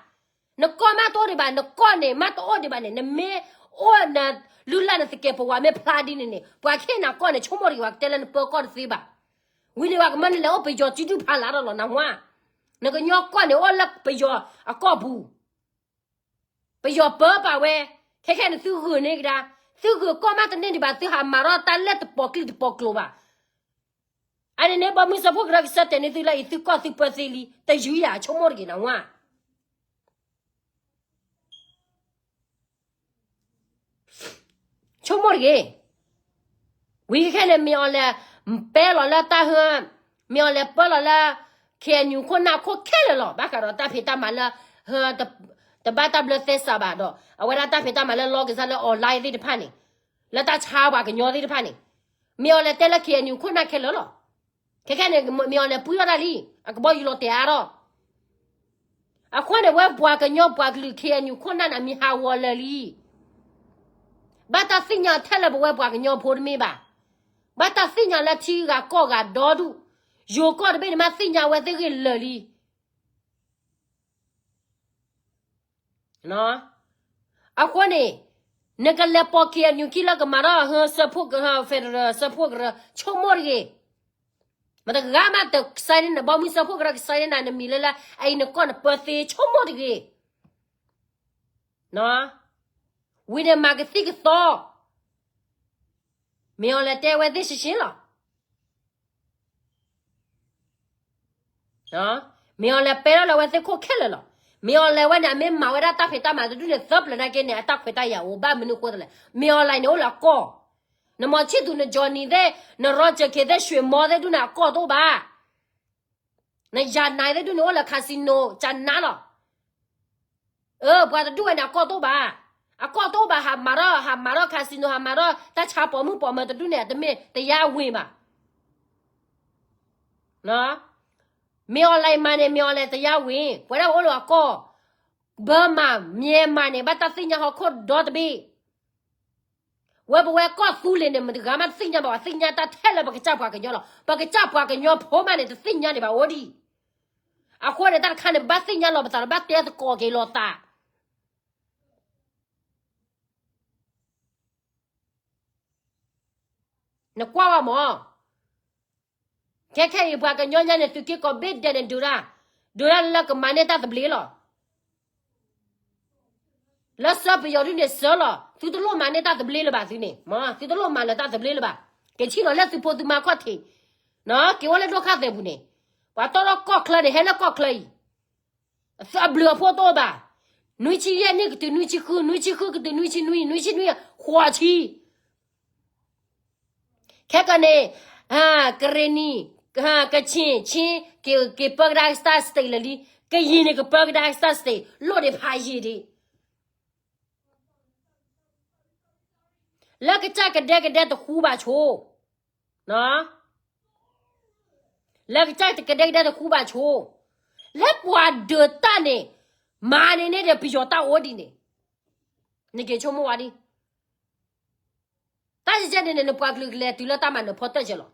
နကီၢ်မးတအိၣ်ဒံးဘၣ်, နကီၢ်န့ၣ် မးတအိၣ်ဒံးဘၣ်န့ၣ် နမ့ၢ်အိၣ်နလုၢ်လၢ်နသကဲးပဝးမ့ၢ်ဖျါဒ်န့ၣ်န့ၣ် ပှၤကဟ့ၣ်နၤကီၢ်န့ၣ် ဆိကမိၣ်တဂ့ၤ ပှၤကတဲလၢနပၢကီၢ်တသ့ဘၣ်. ဝံၤန့ၣ် ပှၤကမၢနလဲၤအိၣ်ပယီၤစုဒုၣ်ဖးလၢ်ဒီးလီၤ နဟါ, နကညီကီၢ်န့ၣ် အိၣ်လၢပယီၤအကီၢ်ပူၤ ပယီၤပၢပာ်ဝဲ, ခဲခဲန့ၣ်သုဂုာ်န့ၢ်ကဒါ, သုဂုာ်ကီၢ်မးတန့ၢ်ဒံးဘၣ် သုဟးမၤထီၣ်တၢ်လၢတပီၤကျံၢ်တပီၤကျိၤဘၣ်. အန့ၣ်န့ၣ် ဘီမုၢ်စၢဖှိၣ်ကရၢကဆၢတဲာ်န့ၢ်သုလၢအံၤ သုကီၢ်သုပၢသ့လံ, တယုၢ်ယၤ ဆိကမိၣ်တဂ့ၤနဝါ ဆိကမိၣ်တဂ့ၤ. ဝံၤခဲခဲန့ၣ် မ့ၢ်အီၤလဲၤပဲလီၤလၢတၢ်ဟၢ, မ့ၢ်အီၤလဲၤပၢလီၤလၢ K N U ခိၣ်နၢ်ခိၣ်ခဲလၢာ်လီၤ. ဘၣ်ဃးဒီးတၢ်ဖံးတၢ်မၤလၢ ဟၢ တဘၣ်တၢ်ဘျၢသဲစးဘၣ်ဒီး အဝဲဒၣ်တၢ်ဖံးတၢ်မၤလၢ လီကစၢ်လၢ online သ့ၣ်တဖၣ်န့ၣ်, လၢတၢ်ဆါပှၤကညီသ့ၣ်တဖၣ်န့ၣ်, မ့ၢ်အီၤလဲၤတဲလၢ K N U ခိၣ်နၢ်ခဲလၢာ်လီၤ. ခဲခဲန့ၣ် မ့ၢ်အီၤလဲၤပှံထီၣ်တၢ်လံ, အကဘီယူၤလီၤတဲာ်အါထီၣ် အဃိန့ၣ် ဝဲပှၤကညီပှၤကလုာ် K N U ခိၣ်နၢ်န့ၣ် မံၤဟးဂီၤလၢာ်လံ. ဘၣ်တၢ်သ့ၣ်ညါထဲလၢပဝဲပှၤကညီဖိတမ့ၢ်ဘၣ်. ဘၣ်တၢ်သ့ၣ်ညါလၢထံဂၤကီၢ်ဂၤဒီဒူၣ်, ယိၤကီၢ်တဘ့ၣ်န့ၣ်မးသ့ၣ်ညါဝဲသ့ၣ်ဂ့ၤလၢာ်လံ. အဃိန့ၣ် နကလဲၤပိာ် K N U ခံလၢကမၤထီၣ်ဟၢ စၢဖှိၣ်ကရၢ federal စၢဖှိၣ်ကရၢ ဆိကမိၣ်တဂ့ၤ. မတဂၤမးတကစၢ်န့ၣ် နဘီမုၢ်စၢဖှိၣ်ကရၢကစၢ်န့ၣ် နမံၤလၢလၢ အအံၤနကီၢ်နပၢသ့ ဆိကမိၣ်တဂ့ၤ. ဝံၤန့ၣ်မၤကသံၣ်ကသီ, မ့ၢ်အီၤလဲၤတဲဝဲသ့ၣ်ရှဲရှဲလီၤ. မ့ၢ်အီၤလဲၤပဲထီၣ်လၢဝဲသ့ၣ်ခိၣ်ခဲလၢာ်လီၤ. မ့ၢ်အီၤလဲၤဝဲန့ၣ် အမ့ၢ်မၤဝဲဒၣ်တၢ်ဖံးတၢ်မၤတဒူၣ်န့ၣ် သၢပျၢၤနာ်က့န့ၣ် အတၢ်ခွဲးတၢ်ယာ်အိၣ်ဘၣ်မနုၤအဃိသလဲၣ်. မ့ၢ်အီၤလဲၤန့ၣ်အိၣ်လၢအကီၢ်, နမီၤဆံၣ်သူး န Johnny သ့ၣ် န Roger K သ့ၣ် ရွှေမော် သ့ၣ်ဒူၣ်န့ၣ် အကီၢ်တအိၣ်ဘၣ်. နယၤနၤသ့ၣ်ဒူၣ်န့ၣ်အိၣ်လၢ casino ကနါလီၤ. အၢ ပှၤတဒူၣ်ဝဲန့ၣ် အကီၢ်တအိၣ်ဘၣ်. အကီၢ်တအိၣ်ဘၣ် ဟးမၤထီၣ် ဟးမၤထီၣ် casino ဟးမၤထီၣ် တၢ်ဆါပိာ်မုၣ်ပိာ်မၢၤတဒူၣ်န့ၣ် တမ့ၢ်တရားဝင်ဘၣ်. မ့ၢ်အီၤလဲၤမၤန့ၣ် မ့ၢ်အီၤလဲၤတရားဝင် ပဝဲဒၣ်ပအိၣ်လၢအကီၢ်, ဘၢမၤ မၠဲမၤန့ၣ် ဘၣ်တၢ်သ့ၣ်ညါဟီၣ်ခိၣ်ဒီတဘ့ၣ်. ဝဲပဝဲကီၢ်သူလ့ၤန့ၣ် မတဂၤမးတသ့ၣ်ညါဘၣ်, ပှၤသ့ၣ်ညါတၢ်ထဲလၢပကစၢ်ပှၤကညီလီၤ. ပကစၢ်ပှၤကညီဖိမးန့ၣ် တသ့ၣ်ညါန့ၣ်ဘၣ်အိၣ်ဒံး. အဃိန့ၣ် တၢ်တခါန့ၣ် ပဘၣ်သ့ၣ်ညါလီၤပသးဒီး ဘၣ်တဲသကိးက့ၤလိာ်သး နကွၢ်ဝဲမး, ခဲခဲအံၤ ပှၤကညီညါန့ၣ် သုးက့ကိးဘ့ၣ်ဒဲးန့ၣ် ဒုးတၢ်, ဒုးတၢ်လၢကမၤန့ၢ်တၢ်သဘျ့လီၤ. လၢစၢပယီၤဒုန့ၣ်စၢလီၤ, သုတလိၣ်မၤန့ၢ်တၢ်သဘျ့လၢၤဘၣ်သုန့ၣ်, သုတလိၣ်မၤလၢၤတၢ်သဘျ့လၢၤဘၣ်. က့ၤထံၣ်လီၤလၢသုဖိသုမါခီၣ်ထံး, က့ၤအိၣ်လၢဒိၣ်ခါသဲးပူၤန့ၣ်, ပှၤတီၢ်ထီၣ်ကီၢ်ချၢန့ၣ် ဟဲလၢကီၢ်ချၢအံၤ အဘျုးအဖှိၣ်တအိၣ်ဘၣ်. နွံဆံယဲၢ်နံၣ်ကတုၤနွံဆံဃု, နွံဆံဃုကတုၤနွံဆံနွံ, နွံဆံနွံဃိးဆံ. ခဲကနံၣ်, ကရ့ၣ်နံၣ်, ကချ့ၣ်, က့ၤပၢကဒါက့ၤတၢ် state လၢာ်လံ, ကယံၤန့ၣ်ကပၢကဒါက့ၤတၢ် state လိၣ်ဒံးဖးယံာ်ဒံး. လၢကစၢ်ကဒဲကဒဲတဃူဘၣ်ဆိ, လၢကစၢ်ကဒဲကဒဲတဃူဘၣ်ဆိ, လၢပှၤဒုးတၢ်န့ၣ်, မၤန့ၢ်န့ၢ်ဒီးပယီၤတၢ်အိၣ်ဒ်န့ၣ်, နက့ၤဆိကမိၣ်ဝဲဒ် တၢ်ယဲၢ်န့ၣ်န့ၣ် နပှၤကလုာ်ကလဲၤတုၤလၢတၢ်မၤနၢၤဖီတၢၢ်ကဲလီၤ.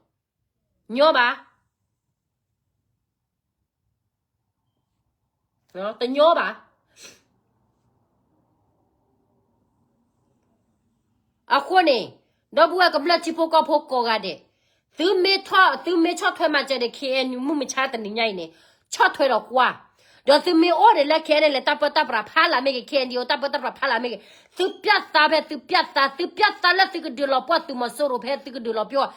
ညီဘၣ်, တညီဘၣ်. အဃိန့ၣ်, ဒီပုၢ်ဝဲၢ်ကမျၢၢ်ထံဖိကီၢ်ဖိကိးဂၤဒဲး, သုမ့ၢ်ထီၣ်, သုမ့ၢ်ဆီၣ်ထွဲမၤစၢၤဒီး K N U မုၢ်မဆါတနံၤညါအံၤန့ၣ်, ဆီၣ်ထွဲဒီးကွၢ်, ဒီးသုမ့ၢ်အိၣ်ဒီးလၢ K N L A တၢ်ပၢတၢ်ပြးဖးလၢ်မ့ၢ်ဂ့ၤ, K N D O တၢ်ပၢတၢ်ပြးဖးလၢ်မ့ၢ်ဂ့ၤ, သုပျၢ်သးဖဲသုပျၢ်သး, သုပျၢ်သးလၢသုကဒုးလီၤပှီၢ်သုးမီၤစိရိၤဖဲသုကဒုးလီၤပှီၢ်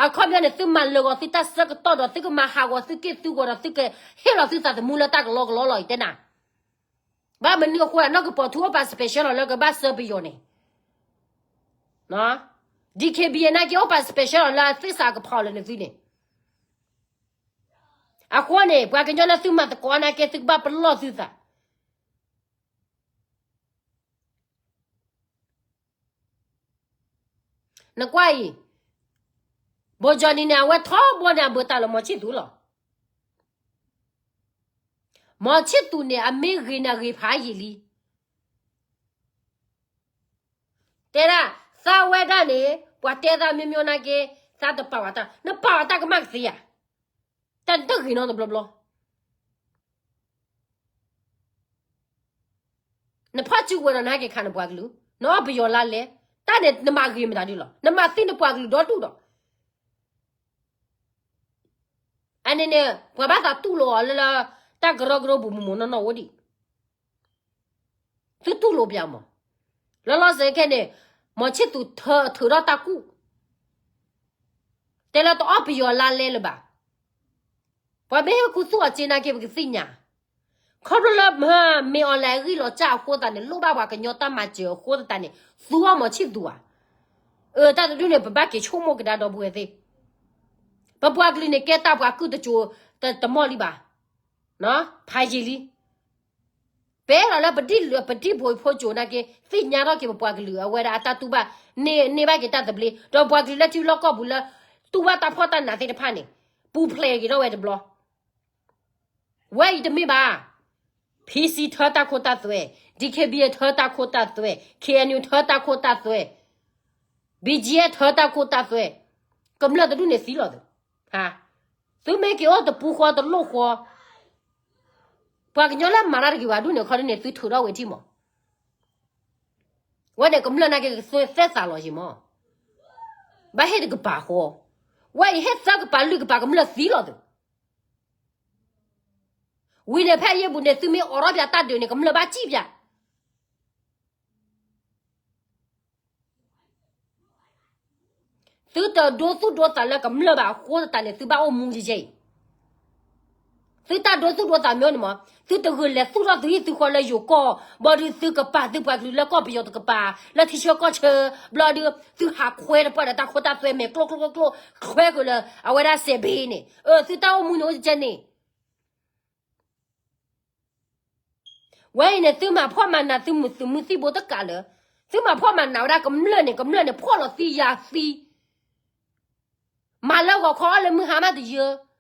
အခီပညီန့ၣ် သုမၤလၢာ်ဂီၤသုတၢ်ဆၢကတီၢ်ဒီး သုကမၤဟးဂီၤသုက့ၢ်သုဂီၤဒီး သုကဟ့ၣ်လီၤသုသးသမူလၢတၢ်ကလီကလီလီၤအံၤတဲနၤ. ဘၣ်မနုၤအဃိ နီၢ်ကပီၤထူအိၣ်ပာ် special လီၤလၢကဘၣ်စၢပယီၤန့ၣ် DKBA နာ်က့ အိၣ်ပာ် special လီၤလၢသ့ၣ်စးကဖီလၢနသုန့ၣ်. အဃိန့ၣ် ပှၤကညီလၢသုမၤသကိးနာ်က့ သုကဘၣ်ပလီၢ်သုသး. နကွၢ်အံၤ, ဘိကၠီနံၤန့ၣ် အဝဲထီဘိန့ၣ် အဘၢတၢ်လၢမီၤဆံၣ်သူးလီၤ. မီၤဆံၣ်သူးန့ၣ် အမ့ၢ်ဂ့ၤန့ၣ်ဂ့ၤဖးယံာ်လံ. တဲဒၣ် သးဝဲဒၣ်န့ၣ် ပှၤတဲသးမိမိနာ်က့ သးတပာ်ဝဲတၢ်, နပာ်ဝဲတၢ်ကမၣ်ကသ့ဧါ. တၢ်တဂ့ၤနီတဘျီဘျီ. နဖီၣ်စုကဝဲၤဒီးနဟဲက့ၤခးနပှၤကလုာ်, နအီၣ်ပယီၤလါလဲ, တၢ်န့ၣ်နမၤဂ့ၤမတၤဒုလီၤ, နမၤသံနပှၤကလုာ်ဒီဒူၣ်ဒီး အန့ၣ်န့ၣ် ပှၤဘၣ်သးတူၢ်လိာ်အီၤလၢလၢ တၢ်ကရၢကရိပူၤမုၢ်မုၢ်နီၢ်နီၢ်အိၣ်ဒံး, သုတူၢ်လိာ်ပၠးမး. လီၤလီၤဆဲးခဲန့ၣ် မီၤဆံၣ်သူးထၢထၢထီၣ်တၢ်ကူၣ်, တဲလၢတအီၣ်ပယီၤလါလဲလၢၤဘၣ်. ပှၤမ့ၢ်ဟ့ၣ်ခူသူၣ်အီၤစ့နာ်က့ ပကသ့ၣ်ညါ, ခီဖျိလၢ မ့ၢ်အီၤလဲၤဂံၢ်လီၤစၢ်အဃိသတးန့ၣ် လိၣ်ဘၣ်ပှၤကညီတၢ်မၤစၢၤအဃိသတးန့ၣ် သူအီၣ်မီၤဆံၣ်သူးဧါ. အၢ တၢ်တဒူၣ်န့ၣ် ပဘၣ်က့ၤဆိကမိၣ်ကဒါဒီပုၢ်ဝဲၢ်သ့ၣ်, ပပှၤကလုာ်န့ၣ် ကဲတၢ်ပှၤကုၢ်တစိၤ တမီၢ်လံဘၣ်, ဖးယံာ်လံ. ပအဲၣ်ဒိးလၢပဒံၣ်လၢပဒံၣ်ဖိဖိစိၤနာ်က့ သ့ၣ်ညါထီၣ်က့ၤပပှၤကလုာ်အဝဲဒၣ်အတၢ်တူၢ်ဘၣ်, န့ၢ် န့ၢ်ဘၣ်က့ၤတၢ်သဘျ့, ဒီးပှၤကလုာ်လၢထံလီၢ်ကီၢ်ပူၤလၢ တူၢ်ဘၣ်တၢ်ဖှီၣ်တၢ်နးသ့ၣ်တဖၣ်န့ၣ် ပူၤဖျဲးက့ၤထီၣ်ဝဲတဘျီ. ဝဲအံၤတမ့ၢ်ဘၣ်, PC ထၢတၢ်ခိတၢ်သွဲ, DKBA ထၢတၢ်ခိတၢ်သွဲ, KNU ထၢတၢ်ခိတၢ်သွဲ, BGF ထၢတၢ်ခိတၢ်သွဲ, ကမျၢၢ်တဒူၣ်န့ၣ်သံလီၤသး. သုမ့ၢ်က့ၤအိၣ်တပူၤဃီတလိၣ်ဃီ, ပှၤကညီလၢမၤတၢ်တဂ့ၤဘၣ်ဒူၣ်န့ၣ် ခီဒ်န့ၣ် သုထုးထီၣ်ဝဲထံၣ်မး. ဝဲန့ၣ်ကမျၢၢ်နာ်က့ကသွဲသဲသးလီၤယံၤမး, ဘၣ်ဟ့ၣ်တကပၤဃီ, ဝဲအံၤဟ့ၣ်သၢကပၤလွံၢ်ကပၤ ကမျၢၢ်သံလီၤသး. ဝံၤန့ၣ်ဖဲအယ့ၢ်ပူၤန့ၣ် သုမ့ၢ်အိးထီၣ်ပၠးတၢ်ဒုးန့ၣ် ကမျၢၢ်ဘၣ်စံၣ်ပၠး. သုတဒိသူၣ်ဒိသးလၢကမျၢၢ်ဘၣ်အဃိသတးန့ၣ် သုဘၣ်အိၣ်မူယဲၢ်ယဲၢ်အံၤ, သုတၢ်ဒိသူၣ်ဒိသးမ့ၢ်အိၣ်န့ၣ်မး သုတဂုာ်လဲၤသူၣ်ထီၣ်သုဟံၣ်သုဃီလၢယိၤကီၢ်, ဘျီဒုးသုကပာ်သုပှၤကလုာ်လၢကီၢ်ပယီၤတကပၤ, လၢထံဆၢကီၢ်ဆၢ, ဘျီဒုး သုဟးခွဲတပှၢ်ဒီးတၢ်ခိတၢ်သွဲမဲာ်ကျိၣ်ကျိၣ်ကျိၣ်ကျိၣ်, ခွဲက့ၤလၢအဝဲဒၣ်စဲးဘ့န့ၣ်, အၢ သုတၢ်အိၣ်မူန့ၣ်အိၣ်ကဲန့ၣ် ဝဲအံၤန့ၣ် သုမၤဖှီၣ်မၤနးသုမုၢ်သုးမုၢ်သံၣ်ဘိတကးလၢ, သုမၤဖှီၣ်မၤနးဝဲဒၣ်ကမျၢၢ်န့ၣ် ကမျၢၢ်န့ၣ် ဖှီၣ်လီၤသံယၤသံ, မၤလၢဂီၤခီအီၣ်လၢမုၢ်ဟါမးတယၢ,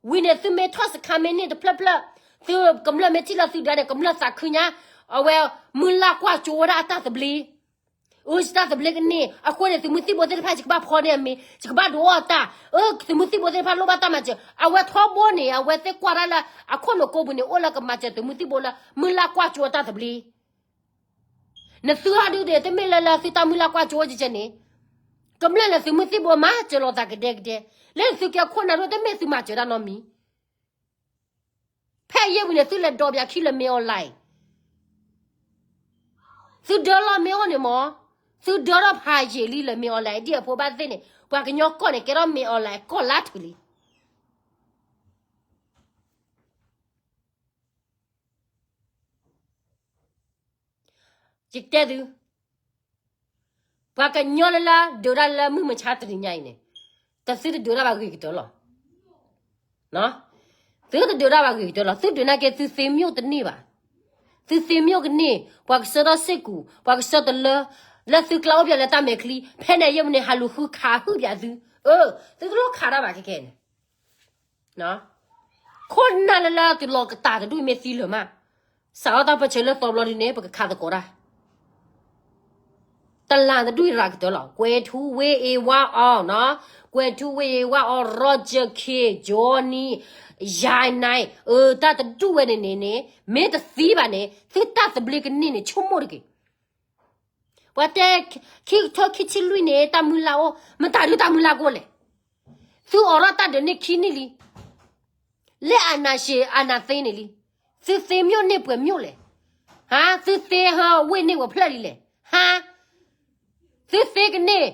ဝံၤန့ၣ် သုမ့ၢ်ထီၣ်စခါမ့ၢ်န့ၢ်တဖျၢၣ်ဖျၢၣ်, သုကမျၢၢ်မ့ၢ်ထံၣ်လီၤသုဒၢန့ၣ် ကမျၢၢ်သးခုညါ, အဝဲမုၢ်လၢ်ကွၢ်ကၠိဝဲဒၣ်အတၢ်သဘျ့ အၢ ယတၢ်သဘျ့ကန့ၢ်, အဃိန့ၣ် သုးမုၢ်သံၣ်ဘိသ့ၣ်တဖၣ် ယကဘၣ်ဖီန့ၢ်အမ့ၢ် ယကဘၣ်ဒုးအီၣ်တၢ်, အၢ သုးမုၢ်သံၣ်ဘိသ့ၣ်တဖၣ်လိၣ်ဘၣ်တၢ်မၤစၢၤ, အဝဲထီဘိန့ၣ် အဝဲသ့ၣ်ကွၢ်တၢ်လၢအခိၣ်နူာ်ကိးပူၤန့ၣ် အိၣ်လၢကမၤစၢၤသုးမုၢ်သံၣ်ဘိလၢ မုၢ်လၢ်ကွၢ်ကၠိအတၢ်သဘျ့ နသုဟီဒုးန့ၣ် တမ့ၢ်လၢလၢသုတၢ်မုၢ်လၢ်ကွၢ်ကၠိအိၣ်ကဲန့ၣ်, ကမျၢၢ်လၢသုးမုၢ်သံၣ်ဘိမၤစၢၤလိာ်သးကဒဲကဒဲ, လၢသုကဲခိၣ်နၢ်ဒိၣ်တမ့ၢ်သုမၤစၢၤတၢ်နီတမံၤ, ဖဲအယ့ၢ်ဝံၤန့ၣ် သုလဲၤဒိးပၠးခံလၢမ့ၢ်အီၣ်လဲၣ် သုဒၢလီၤမ့ၢ်အီၣ်န့ၣ်မး, သုဒၢထီၣ်ဖးယံာ်လံလၢမ့ၢ်အီၣ်လဲၣ် ဒ်အဖိဘၣ်သ့ၣ်န့ၣ် ပှၤကညီကီၢ်န့ၣ် ကဲထီၣ်မ့ၢ်အီၣ်လဲၣ်ကီၢ်လါထုးလံ. ယတဲသု, ပှၤကညီလၢလၢဒုးတၢ်လၢမုၢ်မဆါတနံၤညါအံၤန့ၣ်, တသုတဒုးတၢ်ဘၣ်ဂ့ၤကတၢၢ်လီၤ. သုတဒုးတၢ်ဘၣ်ဂ့ၤကတၢၢ်လီၤ. သုဒုးနာ်က့သုသ့မ့ၢ်တန့ၢ်ဘၣ်. သုသ့မ့ၢ်ကန့ၢ် ပှၤကဆှၢထီၣ်စ့ၢ်ကီး ပှၤကဆှၢတလၢ လၢသုကျါအိၣ်ပၠးလၢတၢ်မဲာ်ချံ ဖဲန့ၣ်အယ့ၢ်မ့ၢ်န့ၣ် ဟးလူၤဃုခးဟုၣ်ပၠးသု, အၢ သုတလိၣ်ခးတၢ်ဘၣ်ခဲခဲန့ၣ် ခိၣ်နၢ်လၢလၢသုလီၤကတၢ်တဒူၣ်မ့ၢ်သံလၢၤမး, စးထီၣ်တၢ်ပၢၢ်ဆၢလၢသီဘျီဒုန့ၣ် ပကခးသကိးတၢ်, တလးတဒူၣ်ရၤကတၢၢ်လီၤ. ကွဲၤထူဝ့ၣ်အ့ဝါအီၤနီၤ, ကွဲၤထူဝ့ၣ်အ့ဝါအီၤ Roger K, Johnny, ယၤနၤ, အၢ တၢ်တဒူၣ်ဝဲန့ၣ်န့ၣ်န့ၣ် မ့ၢ်တသံဘၣ်န့ၣ် သုတၢ်သဘျ့ကန့ၢ်န့ၣ် ဆိကမိၣ်တဂ့ၤ. ပှၤတဲ ခံကထိခံဆံလွံၢ်န့ၣ် တၢ်မုၢ်လၢ်အိၣ်, မတၤဒုတၢ်မုၢ်လၢ်ကအိၣ်လဲၣ်. သုအိးထီၣ်တၢ်ဒုးန့ၢ်ခံနံၣ်လံ. လၢအာဏာရှင် အာဏာသိမ်း န့ၣ်လံ. သုသ့မြို့န့ၢ်ပှဲၤမြို့လဲၣ်. ဟါ, သုသ့ဟဲဝ့ၢ်န့ၢ်ပှဲၤဖျၢၣ်လံလဲၣ်. ဟါ, သုသ့ကန့ၢ်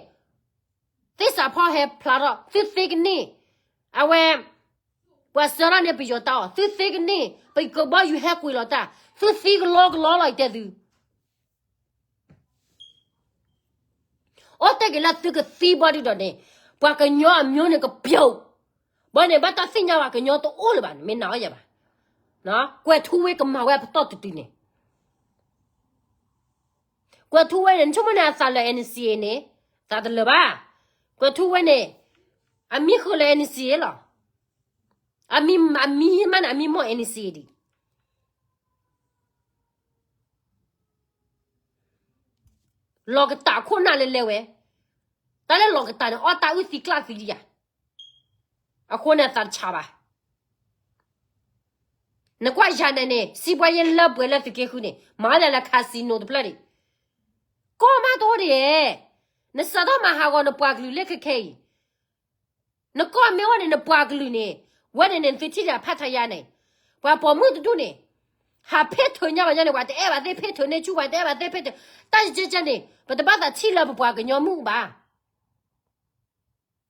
သ့ၣ်စးဖီဟဲဖျါထီၣ်, သုသ့ကန့ၢ် အဝဲ ပှၤစၢထီၣ်န့ၢ်ပယီၤတၢ်အီၣ်, သုသ့ကန့ၢ် ပကဘီယူၤဟဲကွံာ်လီၤတၢ်, သုသံကလီကလီလီၤ ယတဲသု. အီၣ်တဲက့ၤလၢသုကသံဘီဒုဒီးန့ၣ်, ပှၤကညီအမျိုးန့ၣ်ကပျိာ်, ဘီန့ၣ် ဘၣ်တၢ်သ့ၣ်ညါဝဲကညီတအိၣ်လၢၤဘၣ်န့ၣ် မ့ၢ်နာ်အီၤယၤဘၣ်. ကွဲၤထူဝ့ကမၤဝဲအပတီၢ်တတုၤန့ၣ်, ကွဲၤထူဝ့န့ၣ် နဆိကမိၣ်န့ၣ် အသးလၢ N C A န့ၣ်, သးတလၢၤဘၣ်. ကွဲၤထူဝ့န့ၣ် အမံဃုာ်လၢ N C A လီၤ. အမံ, အမံမးန့ၣ် အမံမီၢ် N C A ဒံး. လီၤကတၢ်ခိၣ်နၢ်လဲၤလဲၤဝဲ, တၢ်လၢလီၤကတၢ်န့ၣ် အီၣ်တၢ်အုၣ်သံကျၣ်သံဒံးယၤ, အဃိန့ၣ်အသးတဆးဘၣ်. နကွၢ်ယၤန့ၣ်န့ၣ် စံးဘှါယဲလၢပှဲၤလၢသုးက့ဃုန့ၣ် မၤလၢလၢ casino တဖျၢၣ်ဒံး, ကီၢ်မးတအိၣ်ဒံးဧဲ, နစးထီၣ်မၤဟးဂီၤနပှၤကလုာ်လၢခဲခဲအံၤ နကီၢ်မ့ၢ်အိၣ်န့ၣ် နပှၤကလုာ်န့ၣ်, ဝဲန့ၣ်န့ၣ် သုထံၣ်ဒၣ်ဖးထါယါန့ၣ်, ပှၤပိာ်မုၣ်တဒူၣ်န့ၣ်, ဟးဖ့ၣ်ထုးညါဘၣ်ညါန့ၣ် ပှၤတအဲၣ်ဘၣ်သ့ၣ်ဖ့ၣ်ထုးန့ၢ်ဆူၣ် ပှၤတအဲၣ်ဘၣ်သ့ၣ်ဖ့ၣ်ထုး, တၢ်ယကဲကဲန့ၣ် ပတဘၣ်သးထံၣ်လၢပပှၤကညီမုၣ်ဘၣ်.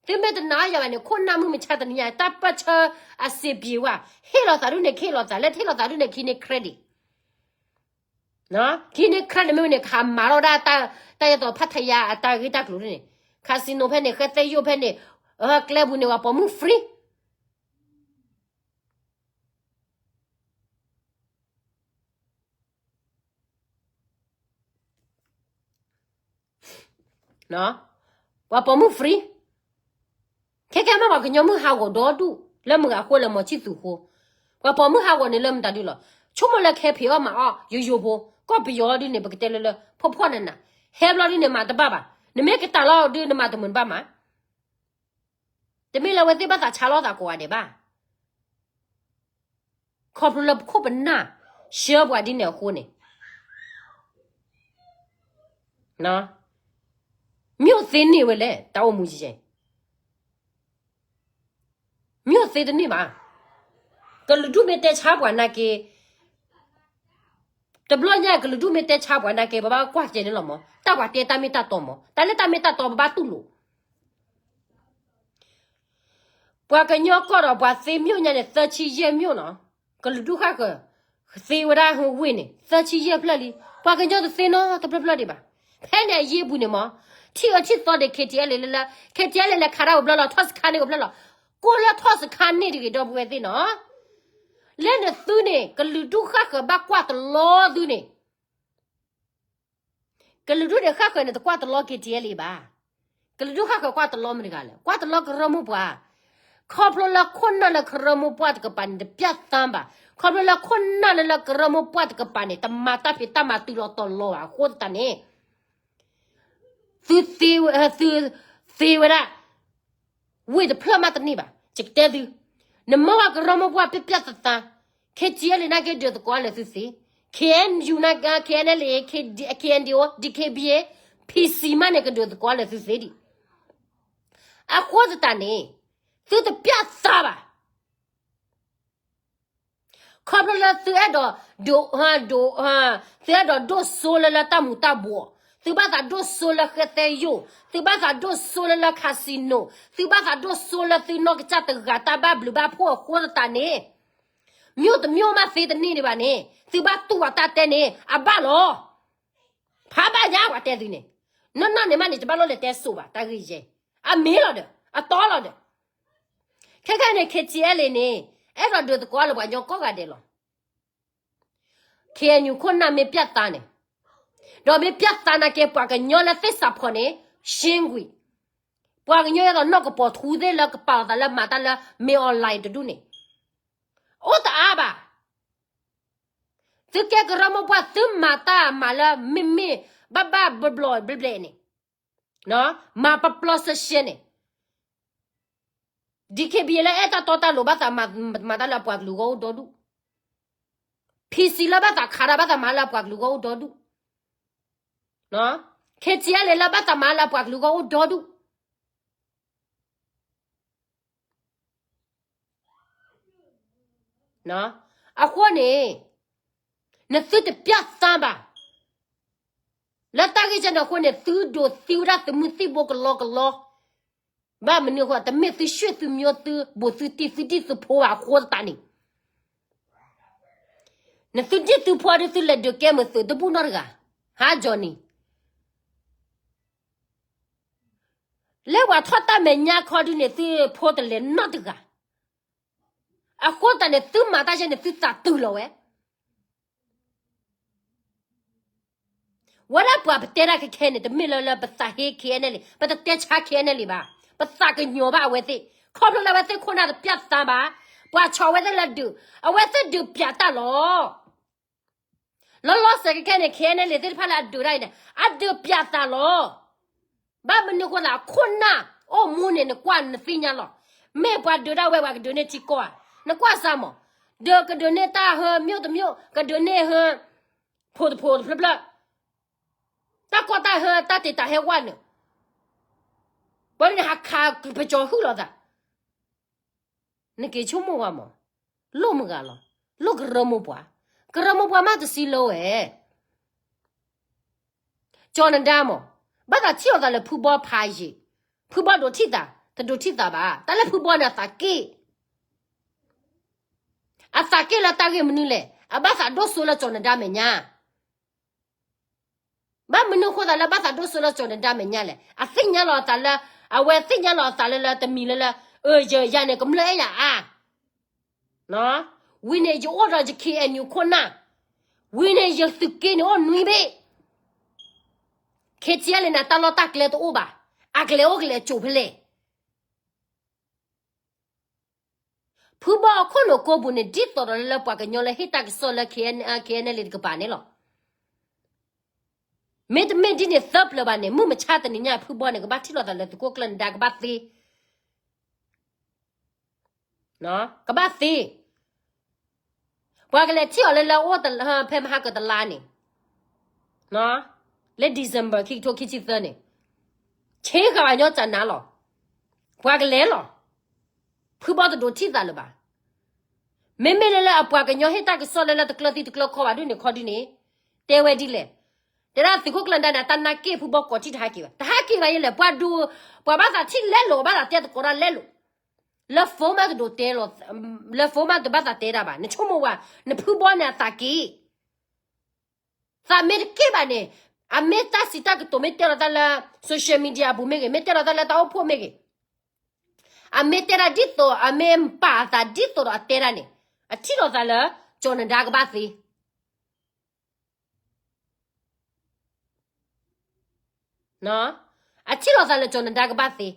သုမ့ၢ်တနာ်ယၤဘၣ်န့ၣ် ခိၣ်နၢ်မုၢ်မဆါတနံၤညါ တၢ်ပၢၢ်ဆၢအစံးပျံၤဝဲ, ဟ့ၣ်လီၤသးဒူၣ်န့ၣ် ကဟ့ၣ်လီၤသး, လၢတဟ့ၣ်လီၤသးဒူၣ်န့ၣ် ကဟံးန့ၢ် credit ကဟံးန့ၢ် credit မ့ၢ်ဝဲန့ၣ် ကဟးမၤထီၣ်ဒၣ်တၢ်, တၢ်ယဲသိးဖးထါယါအတၢ်ဂ့ၢ်တၢ်ကျိၤဒ်န့ၣ်, casino ဖဲန့ၣ် ဃဲသဲယိၣ်ဖဲန့ၣ်, ကျဲပူၤန့ၣ် ပှၤပိာ်မုၣ် free ပှၤပိာ်မုၣ် free, ခဲကဲမ့ၢ်ပှၤကညီမုၣ်ဟးဂီၤဒီဒူၣ် လၢမုၢ်ဂၤဃိလၢမီၤဆံၣ်သူးဃိ, ပှၤပိာ်မုၣ်ဟးဂီၤန့ၣ်လၢမတၤဒုလီၤ, ဆိကမိၣ်လၢခဲဖံးအီၣ်မၤအီၣ်ယိယိဖိ, ကီၢ်ပယီၤဒုန့ၣ် ပကတဲလၢလၢ ဖီၣ်ဖီၣ်နးနး, ဟဲဘျီဒုန့ၣ် မၤတဘၣ်ဘၣ်, နမ့ၢ်ကတၢ်လီၤဒု နမၤတမုာ်တဘၣ်မး တမ့ၢ်လၢအဝဲသ့ၣ်ဘၣ်သးဆါလီၤသးကိးဂၤဒဲးဘၣ်. ခီဖျိလၢပခိၣ်ပနၢ် ဆှၢပှၤဒ်န့ၣ်အဃိန့ၣ်, မ့ၢ်အိၣ်သ့န့ၢ်ဝဲလဲၣ် တၢ်အိၣ်မူယဲ, မ့ၢ်အိၣ်သ့တန့ၢ်ဘၣ်. ကလုာ်ဒူၣ်မ့ၢ်တဲဆါပှၤနာ်က့ တဘျီညါ ကလုာ်ဒူၣ်မ့ၢ်တဲဆါပှၤနာ်က့ ပဘၣ်ကွၢ်ကဲန့ၣ်လီၤမး, တၢ်ပှၤတဲတၢ်မ့ၢ်တၢ်တီမး, တၢ်လၢတၢ်မ့ၢ်တၢ်တီပဘၣ်တူၢ်လိာ် ပှၤကညီကီၢ်ဒီးပှၤသ့မ့ၢ်ညါန့ၣ် သၢဆံယဲၢ်မ့ၢ်နီၤ, ကလုာ်ဒူၣ်ဃၣ်ဃၢၤ သ့ဝဲဒၣ်ဝ့ၢ်န့ၣ် သၢဆံယဲၢ်ဖျၢၣ်လံ, ပှၤကညီတသ့နီတဖျၢၣ်ဖျၢၣ်ဒံးဘၣ်. ဖဲန့ၣ်အယံၤအပူၤန့ၣ်မး, ထံၣ်အၢထံၣ်သီဒီး K T L လၢလၢ, K T L လဲၤခးတၢ်အိၣ်ဘျီလီၤ, ထီၣ်စခါန့ၣ်အိၣ်ဘျီလီၤ, ကိၢ်လၢထီၣ်စခါန့ၣ်တဂ့ၤ ဒီပုၢ်ဝဲၢ်သ့ၣ်နီၤ, လၢနသုန့ၣ် ကလုာ်ဒူၣ်ဃၣ်ဃၢၤဘၣ်ကွၢ်တလီသုန့ၣ် ကလုာ်ဒူၣ်န့ၣ်ဃၣ်ဃၢၤန့ၣ် တကွၢ်တလီ K T L ဘၣ်. ကလုာ်ဒူၣ်ဃၣ်ဃၢၤကွၢ်တလီမတၤတဂၤလဲၣ်, ကွၢ်တလီကရၢမိၢ်ပှၢ်, ခီဖျိလၢခိၣ်နၢ်လၢကရၢမိၢ်ပှၢ်တကပၤန့ၣ် တပျၢ်သါဘၣ်, ခီဖျိလၢခိၣ်နၢ်လၢလၢကရၢမိၢ်ပှၢ်တကပၤန့ၣ် တမၤတၢ်ဖံးတၢ်မၤတုၤလီၤတီၤလီၤဘၣ်အဃိသတးန့ၣ် သုသ့ဝဲ, သုသ့ဝဲဒၣ် ဝ့ၢ်တဖျၢၣ်မးတန့ၢ်ဘၣ်, ယကတဲသု, နမ့ၢ်ဝဲကရၢမိၢ်ပှၢ်ပျၢ်ပျၢ်သးသး, K T L နာ်က့ဒုးသကိးလၢသုသ့, K N U နာ်က့ K N L A, K D, K N D O, D K B A, P C မးန့ၣ် ကဒုးသကိးလၢသုသ့ဒံး, အဃိသတးန့ၣ် သုတပျၢ်သါဘၣ်. ခီဖျိလၢသုအဲၣ်ဒိးဒိး, ဒိး, သုအဲၣ်ဒိးဒိၣ်စိလၢလၢတၢ်မူၤတၢ်ဘှီး, သုဘၣ်သးဒိၣ်စိလၢဃဲသဲယိာ်, သုဘၣ်သးဒိၣ်စိလၢလၢ casino, သုဘၣ်သးဒိၣ်စိလၢသုနီၢ်ကစၢ်တဂၤတၢ်ဘၣ်ဘျုးဘၣ်ဖှိၣ်အဃိသတးန့ၣ်, မ့ၢ်တမ့ၢ်မးသ့တန့ၢ်ဒံးဘၣ်န့ၣ် သုဘၣ်တူၢ်ဘၣ်တၢ်တဲန့ၣ် အဘၣ်လီၤ. ဖးဘၣ်ညါပှၤတဲသုန့ၣ်, နီၢ်နီၢ်န့ၣ်မးန့ၣ် တဘၣ်လိၣ်လဲၤတဲစိာ်ဘၣ် တၢ်ဂ့ၢ်ယဲ, အမ့ၢ်လီၤဒီး အတီလီၤဒီး ခဲခဲန့ၣ် K T L န့ၣ် အဲၣ်ဒိးဒုးသကိးလၢပှၤကညီကိးဂၤဒဲးလီၤ. K N U ခိၣ်နၢ်မ့ၢ်ပျၢ်သါန့ၣ်, ဒီးမ့ၢ်ပျၢ်သါနာ်က့ ပှၤကညီလၢသ့ၣ်စးဖီန့ၣ် ရှင်းကွံာ်, ပှၤကညီအသိးနီၢ်ကပီၤထူသ့ၣ်လၢကပာ်လီၤသးလၢမၤတၢ်လၢ မင်းအောင်လှိုင် တဒူၣ်န့ၣ် အိၣ်တအါဘၣ်. သုကဲကရၢမိၢ်ပှၢ် သုမၤတၢ်မၤလၢမ့မ့ၢ်ဘၣ်ဘၣ်ဘျီဘျီန့ၣ်, မၤပျီပျီစဲစဲန့ၣ်, D K B A လၢအဲၣ်တၢ်တီတၢ်လိၤ ဘၣ်သးမၤတၢ်လၢအပှၤကလုာ်ဂီၢ်အိၣ်ဒီဒူၣ်, P C လၢဘၣ်သးခးတၢ် ဘၣ်သးမၤလၢအပှၤကလုာ်ဂီၢ်အိၣ်ဒီဒူၣ်, K T L လၢဘၣ်သးမၤလၢအပှၤကလုာ်ဂီၢ်အိၣ်ဒီဒူၣ် အဃိန့ၣ် နသုတပျၢ်သါဘၣ်. လၢတၢ်ဂ့ၢ်ကဲန့ၣ်အဃိန့ၣ် သုဒိးသံဝဲဒၣ်သုးမုၢ်သံၣ်ဘိကလီကလီ, ဘၣ်မနုၤအဃိ တမ့ၢ်သုရွှ့ၣ်သုမျိုးသု ဘူးသုတံၢ်သုဒံၣ်သုဖိဘၣ်အဃိသတးန့ၣ်, နသုဒံၣ်သုဖိဒီး သုလဲၤဒုးကဲမုာ်သုးတဘူၣ်နီတဂၤ, ဟါ Johnny. လၢပှၤထီၣ်တၢ်မဲာ်ညါခီဒုန့ၣ် သုဖိတလဲၤနီတဂၤ. အဃိသတးန့ၣ် သုမၤတၢ်ယဲန့ၣ် သုသးတုၤလီၤဝဲ. ဝဲဒၣ်ပှၤပတဲတၢ်ခဲခဲန့ၣ် တမ့ၢ်လၢလၢပသးဟ့ K N L A ပတတဲဆါ K N L A ဘၣ်. ပသးကညီၤဘၣ်အဝဲသ့ၣ် ခီဖျိလၢအဝဲသ့ၣ်ခိၣ်နၢ်တပျၢ်သးဘၣ်. ပှၤဆီၣ်ဝဲသ့ၣ်လၢဒုး, အဝဲသ့ၣ်ဒုးပျးတၢ်လီၤ. လီၤလီၤဆဲးခဲခဲန့ၣ် K N L A သ့ၣ်တဖၣ်လၢအဒုးတၢ်အံၤန့ၣ် အဒုးပျးသးလီၤ. ဘၣ်မနုၤအဃိသး ခိၣ်နၢ်အိၣ်မူန့ၣ် နကွၢ်နသ့ၣ်ညါလီၤ. မ့ၢ်ပှၤဒုးဒၣ်ဝဲ ပှၤကဒုးန့ၢ်ထံကီၢ်ဧါ. နကွၢ်စၢ်မး, ဒုးကဒုးန့ၢ်တၢ်ဟၢ မြို့တစ်မြို့, ကဒုးန့ၢ်ဟၢ ဖိတဖိတဖျၢၣ်ဖျၢၣ်, တၢ်ကီတၢ်ဟဲ တၢ်တ့တၢ်ဟဲဝဲန့ၣ်, ပှၤန့ၣ်ဟးခးပကၠီၤဟုၣ်လီၤသး. နက့ၤဆိကမိၣ်ဝဲမး, လိၣ်မုၢ်ဂၤလီၤ, လိၣ်ကရၢမိၢ်ပှၢ်, ကရၢမိၢ်ပှၢ်မးတဆံလၢဝဲ ကၠီၤနဒါမး, ဘၣ်သးထံၣ်လိာ်သးလၢဖုဘီဖးယံာ်, ဖုဘီဒိးထံၣ်သး, တဒိးထံၣ်သးဘၣ်. တၢ်လၢဖုဘီန့ၣ်အသးက့ၣ်, အသးက့ၣ်လၢတၢ်ဂ့ၢ်မနုၤလဲၣ်. အဘၣ်သးဒိၣ်စိလၢကၠီၤနဒါမဲာ်ညါ. ဘၣ်မနုၤအဃိသးလၢဘၣ်သးဒိၣ်စိလၢကၠီၤနဒါမဲာ်ညါလဲၣ်. အသ့ၣ်ညါလီၤအသးလၢ, အဝဲသ့ၣ်ညါလီၤအသးလၢလၢတမံၤလၢလၢ, အၢ ယၤန့ၣ် ကမျၢၢ်အဲၣ်ယၤအါ ဝံၤန့ၣ် ယအိၣ်ဒီးယ K N U ခိၣ်နၢ်, ဝံၤန့ၣ် ယသုးက့န့ၣ်အိၣ်နွံဘ့ၣ်, ခဲထံအလံန့ၣ် တၢ်လီၢ်တၢ်ကျဲတအိၣ်ဘၣ်, အကလဲၤအိၣ်ကလဲၤကၠိဖဲလဲၣ်. ဖုဘီအခိၣ်နူာ်ကိးပူၤန့ၣ် ဒ်သိးဒီးလၢပှၤကညီလၢဟ့ၣ်တၢ်ကစီၣ်လၢ K N L A တကပၤန့ၣ်လီၤ. မ့တမ့ၢ်ဒ်န့ၣ်သၢပျၢၤဘၣ်န့ၣ် မုၢ်မဆါတနံၤညါ ဖုဘီန့ၣ် ကဘၣ်ထံၣ်လိာ်သးလၢသုးခိၣ်ကျၢၢ်နဒါ ကဘၣ်သ့ ကဘၣ်သ့. ပှၤကလဲၤထံၣ်အီၤလၢလၢအိၣ်တလါ, ဖဲမဟါကတလါန့ၣ်, လၢ December ခံကထိခံဆံသၢန့ၣ်, ဆ့ကၤဘၣ်ညီကနၤလီၤ. ပှၤကလဲၤလီၤ. ဖုဘီတဒိးထံၣ်သးလၢၤဘၣ်. မ့မ့ၢ်လၢလၢအပှၤကညီဟ့ၣ်တၢ်ကစီၣ်လၢလၢတကျၢၤသံတကျၢၤခီဘၣ်ဒ်န့ၣ်ခီဒ်န့ၣ်, တဲဝဲဒ်လဲၣ်. တဲဒၣ်သုးခိၣ်ကျၢၢ်နဒါန့ၣ် တၢ်နာ်က့ၢ်ဖုဘီကိးထံၣ်တဟဲက့ၤဘၣ်, တဟဲက့ၤဘၣ်ယဲလဲၣ်. ပှၤဒိး, ပှၤဘၣ်သးထံၣ်လဲလိာ်, ဘၣ်သးတဲသကိးတၢ်လဲလိာ်. လၢ phone မးတဒိးတဲလီၤ, လၢ phone မးတဘၣ်သးတဲတၢ်ဘၣ်. နဆိကမိၣ်ဝဲ, နဖုဘီန့ၣ်အသးက့ၢ်, သးမ့ၢ်တက့ၢ်ဘၣ်န့ၣ်, အမ့ၢ်တၢ်စံးတၢ်ကတိၤမ့ၢ်တဲလီၤတၢ်လၢ social media အပူၤမ့ၢ်ဂ့ၤ, မ့ၢ်တဲလီၤတၢ်လၢတၢ်အိၣ်ဖှိၣ်မ့ၢ်ဂ့ၤ, အမ့ၢ်တဲတၢ်ဒ်သိး, အမ့ၢ်ပာ်အသးဒ်သိးဒီးအတဲတၢ်န့ၣ်, အထံၣ်လိာ်သးလၢ ကၠီၤနဒါကဘၣ်သ့ အထံၣ်လိာ်သးလၢကၠီၤနဒါကဘၣ်သ့.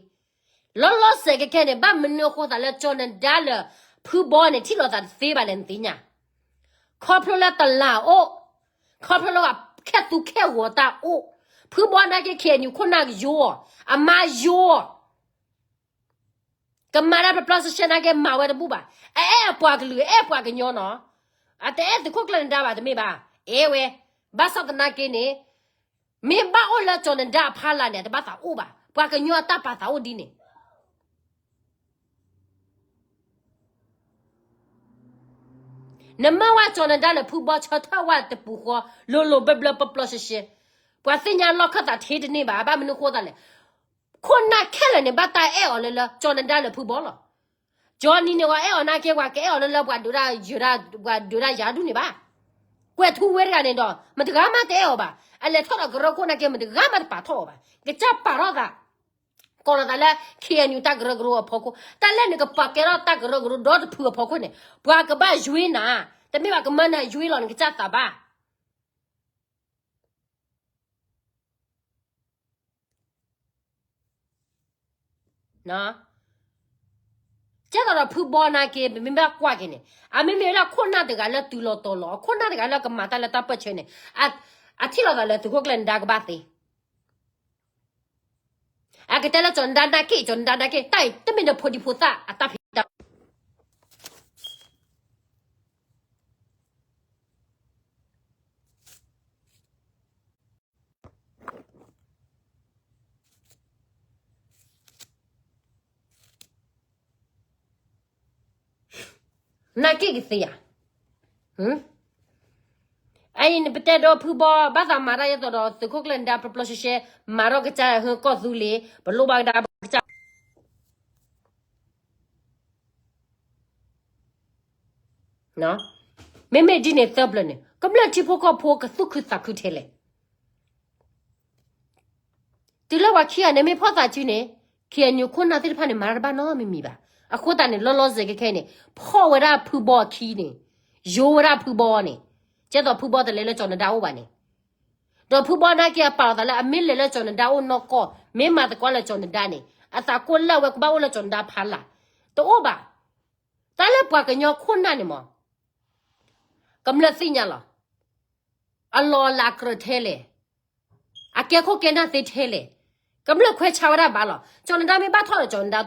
လီၤလီၤဆဲးကဲကဲန့ၣ် ဘၣ်မနုၤအဃိသးလၢကၠီၤနဒါလၢ ဖုဘီန့ၣ် ထံၣ်လိာ်သးတသ့ဘၣ်လဲၣ်နသ့ၣ်ညါ. ခီဖျိလၢတလးအိၣ်, ခီဖျိလၢပှၤခဲသူခဲဂီၤတၢ်အိၣ်, ဖုဘီနာ်က့ KNU ခိၣ်နၢ်ကယိအီၤ, အမါယိအီၤ ကမၤတၢ်ပျီပျီရှဲရှဲနာ်က့ မၤဝဲတဘူၣ်ဘၣ်. အအဲၣ်အပှၤကလုာ် အဲၣ်ပှၤကညီနီၤ. အတအဲၣ်သုးခိၣ်ကျၢၢ်နဒါဘၣ်တမ့ၢ်ဘၣ်. အဲၣ်ဝဲ, ဘၣ်ဆၣ်သနာ်က့န့ၣ်, မ့ၢ်ဘၣ်အိၣ်လၢကၠီၤနဒါအဖီလာ်န့ၣ် အတဘၣ်သးအိၣ်ဘၣ်. ပှၤကညီအတၢ်ပာ်သးအိၣ်ဒ်န့ၣ် နမၢဝဲကၠီၤနဒါလၢဖုဘီဆၢထၢၣ်ဝဲတပူၤဃီ, လိၤလိၤဘျၢဘျၢပျီပျီရှဲရှဲ, ပှၤသ့ၣ်ညါလီၢ်ခၢၣ်သးထဲတန့ၢ်ဘၣ်. ဘၣ်မနုၤဃိသးလဲၣ်. ခိၣ်နၢ်ခဲလၢာ်န့ၣ် ဘၣ်တၢ်အဲၣ်အီၤလၢလၢကၠီၤနဒါလၢဖုဘီလီၤ. ကၠီနံၤန့ၣ် ပှၤအဲၣ်အီၤနာ်က့ ပှၤကအဲၣ်အီၤလၢလၢပှၤဒုးတၢ်ယၤ, ပှၤဒုးတၢ်ယၤဒ်န့ၣ်ဘၣ်. ကွဲၤထူဝ့တဂၤန့ၣ်ဒီး မတဂၤမးတအဲၣ်အီၤဘၣ်. အလဲၤထီၣ်ဒီးကရၢခိၣ်နာ်က့ မတဂၤမးတပာ်ထီၣ်အီၤဘၣ်. ကစၢ်ပာ်ထီၣ်သး ကိးလီၤသးလၢ KNU တၢ်ကရၢကရိအဖီခိၣ်, တၢ်လၢနကပာ်ကဲထီၣ်တၢ်ကရၢကရိဒီတဖုအဖီခိၣ်န့ၣ်, ပှၤကဘၣ်ယွ့နၤ, တမ့ၢ်ဘၣ်ကမၢနၤယွ့လီၤ နကစၢ်သးဘၣ်. ကဲသိးဒီးဖုဘီနာ်က့ ပမ့ၢ်ဘၣ်ကွၢ်က့ၤန့ၣ်, အမ့မ့ၢ်ဝဲဒၣ်ခိၣ်နၢ်တဂၤလၢတုၤလီၤတီၤလီၤ, အခိၣ်နၢ်တဂၤလၢကမၤတၢ်လၢတၢ်ပၢၢ်ဆၢန့ၣ်, အထံၣ်လိာ်သးလၢသုးခိၣ်ကျၢၢ်နဒါကဘၣ်သ့ အကတဲလၢကၠီၤနဒါနာ်က့, ကၠီၤနဒါနာ်က့, တၢ်အံၤတမ့ၢ်ဒီးဖိဒံဖိသၣ်အတၢ်ဖံးတၢ် နာ်က့ကသ့ဧါ. အအံၤန့ၣ် ပတဲဒီးဖုဘီ ဘၣ်သးမၤတၢ်ဒ်သိးဒီး သုးခိၣ်ကျၢၢ်နဒါ ပျီပျီရှဲရှဲ, မၤထီၣ်ကစၢ်ဟၢကီၢ်သူလ့ၤ, ပလိၣ်ဘၣ်ကဒါကစၢ် မ့မ့ၢ်ဒ်န့ၣ်သၢပျၢၤန့ၣ် ကမျၢၢ်ထံဖိကီၢ်ဖိကသူၣ်ခုသးခုထဲလဲၣ်. တုၤလၢပှၤခံဂၤန့ၣ် မ့ၢ်ဖီၣ်သးစုန့ၣ် KNU ခိၣ်နၢ်သ့ၣ်တဖၣ်န့ၣ် မၤတၢ်တဘၣ်နီတမံၤဘၣ်. အဃိသတးန့ၣ် လီၤလီၤဆဲးဆဲးခဲခဲအံၤန့ၣ် ဖီၣ်ဝဲဒၣ်ဖုဘီအခံန့ၣ်, ယိၤဝဲဒၣ်ဖုဘီန့ၣ်, ကဲသိးဖုဘီတလဲၤလၢကၠီၤနဒါအိၣ်ဘၣ်န့ၣ်, ဒီးဖုဘီနာ်က့အပာ်လီၤသးလၢအမ့ၢ်လဲၤလၢကၠီၤနဒါအိၣ်နီၢ်ကီၢ်, မ့ၢ်မၤသကိးလၢကၠီၤနဒါန့ၣ် အသးကိၢ်လၢ်ဝဲကဘၣ်အိၣ်လၢကၠီၤနဒါဖးလၢ်, တအိၣ်ဘၣ်. တၢ်လၢပှၤကညီခိၣ်နၢ်န့ၣ်မး ကမျၢၢ်သ့ၣ်ညါလီၤ. အလီၢ်အလၤကြၢးထဲလဲၣ်, အကဲခိၣ်ကဲနၢ်သ့ထဲလဲၣ်, ကမျၢၢ်ခွဲးဆါဝဲဒၣ်ဘၣ်လီၤ. ကၠီၤနဒါမ့ၢ်ဘၣ်ထီၣ်ဒီး ကၠီၤနဒါ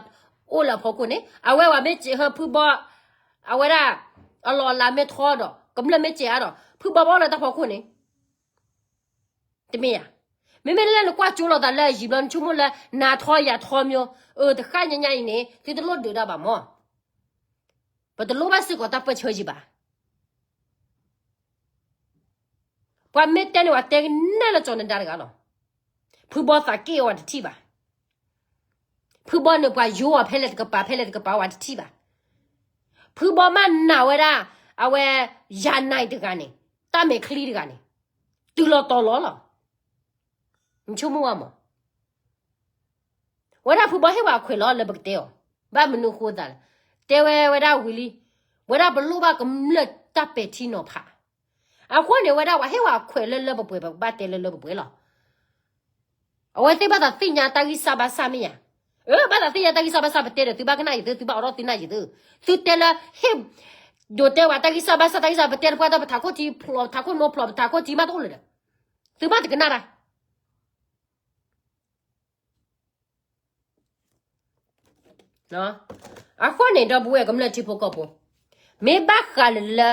အိၣ်လၢအဖီခိၣ်န့ၣ် အဝဲဝဲမ့ၢ်စဲးဟၢဖုဘီ, အဝဲဒၣ် အလီၢ်အလၤမ့ၢ်ထီဒီး ကမျၢၢ်မ့ၢ်စဲးအါဒီး ဖုဘီဘၣ်အိၣ်လၢတၢ်ဖီခိၣ်န့ၣ် တမ့ၢ်ဧါ. မ့မ့ၢ်လၢနကွၢ်ကၠိလိာ်သးလၢအယံၤဘျီ နဆိကမိၣ်လၢနၤထီယၤထီမ့ၢ်, အၢ တဃၣ်ညါညါအံၤန့ၣ် သုတလိၣ်ဒုးတၢ်ဘၣ်မး. ပတလိၣ်ဘၣ်စ့ၢ်ကီးတၢ်ပၢၢ်ဆၢယံၤဘၣ်. ပှၤမ့ၢ်တဲန့ၣ် ပှၤတဲကနၣ်လၢကၠီၤနဒါတဂၤလီၤ. ဖုဘီသးက့ၣ်အီၤဝဲတထံၣ်ဘၣ်. ဖုဘီန့ၣ် ပှၤယိၤအီၤဖဲလဲၣ်တကပၤ ဖဲလဲၣ်တကပၤဝဲတထံၣ်ဘၣ်. ဖုဘီမ့ၢ်နာ်ဝဲဒၣ် အဝဲ ယၤနံၤတဂၤန့ၣ်, တၢ်မဲာ်ချံတဂၤန့ၣ်, တုၤလီၤတီၤလီၤလီၤ. နဆိကမိၣ်ဝဲမး. ဝဲဒၣ်ဖုဘီဟ့ၣ်ဝဲအခွဲးလီၤလၢပကတဲအီၤ, ဘၣ်မနုၤအဃိသးလဲၣ်. တဲဝဲဝဲဒၣ်ဝံၤလံ, ဝဲဒၣ်ပလိၣ်ဘၣ်ကမျၢၢ်တၢ်ပဲာ်ထံနီၤဖး. အဃိန့ၣ် ဝဲဒၣ်ပှၤဟ့ၣ်ဝဲအခွဲးလၢလၢပှဲၤပှဲၤ ပကဘၣ်တဲလၢလၢပှဲၤပှဲၤလီၤ. အဝဲသ့ၣ်ဘၣ်သးသ့ၣ်ညါတၢ်ဂံၢ်စၢ်ဘါစၢ်မ့ၢ်ဧါ. အၢ ဘၣ်သးသ့ၣ်ညါတၢ်ဂံၢ်စၢ်ဘါစၢ် ပတဲဒီးသုဘၣ်ကနၣ်ယၤသု, သုဘၣ်အိးထီၣ်သုနၢ်ယၤသု. သုတဲလၢဟ့ၣ် ဒိးတဲဝဲတၢ်ဂံၢ်စၢ်ဘါစၢ် တၢ်ဂံၢ်စၢ် ပတဲတပှၢ်ဒီး ပထးခိၣ်ထံဖျိး ပထးခိၣ်နိဖျိး ပထးခိၣ်ထံမးတအိၣ်လၢၤဒီး သုဘၣ်တကနၣ်တၢ် အဃိန့ၣ် ဒီပုၢ်ဝဲၢ်ကမျၢၢ်ထံဖိကီၢ်ဖိ, မ့ၢ်ဘၣ်ဃးလၢလၢ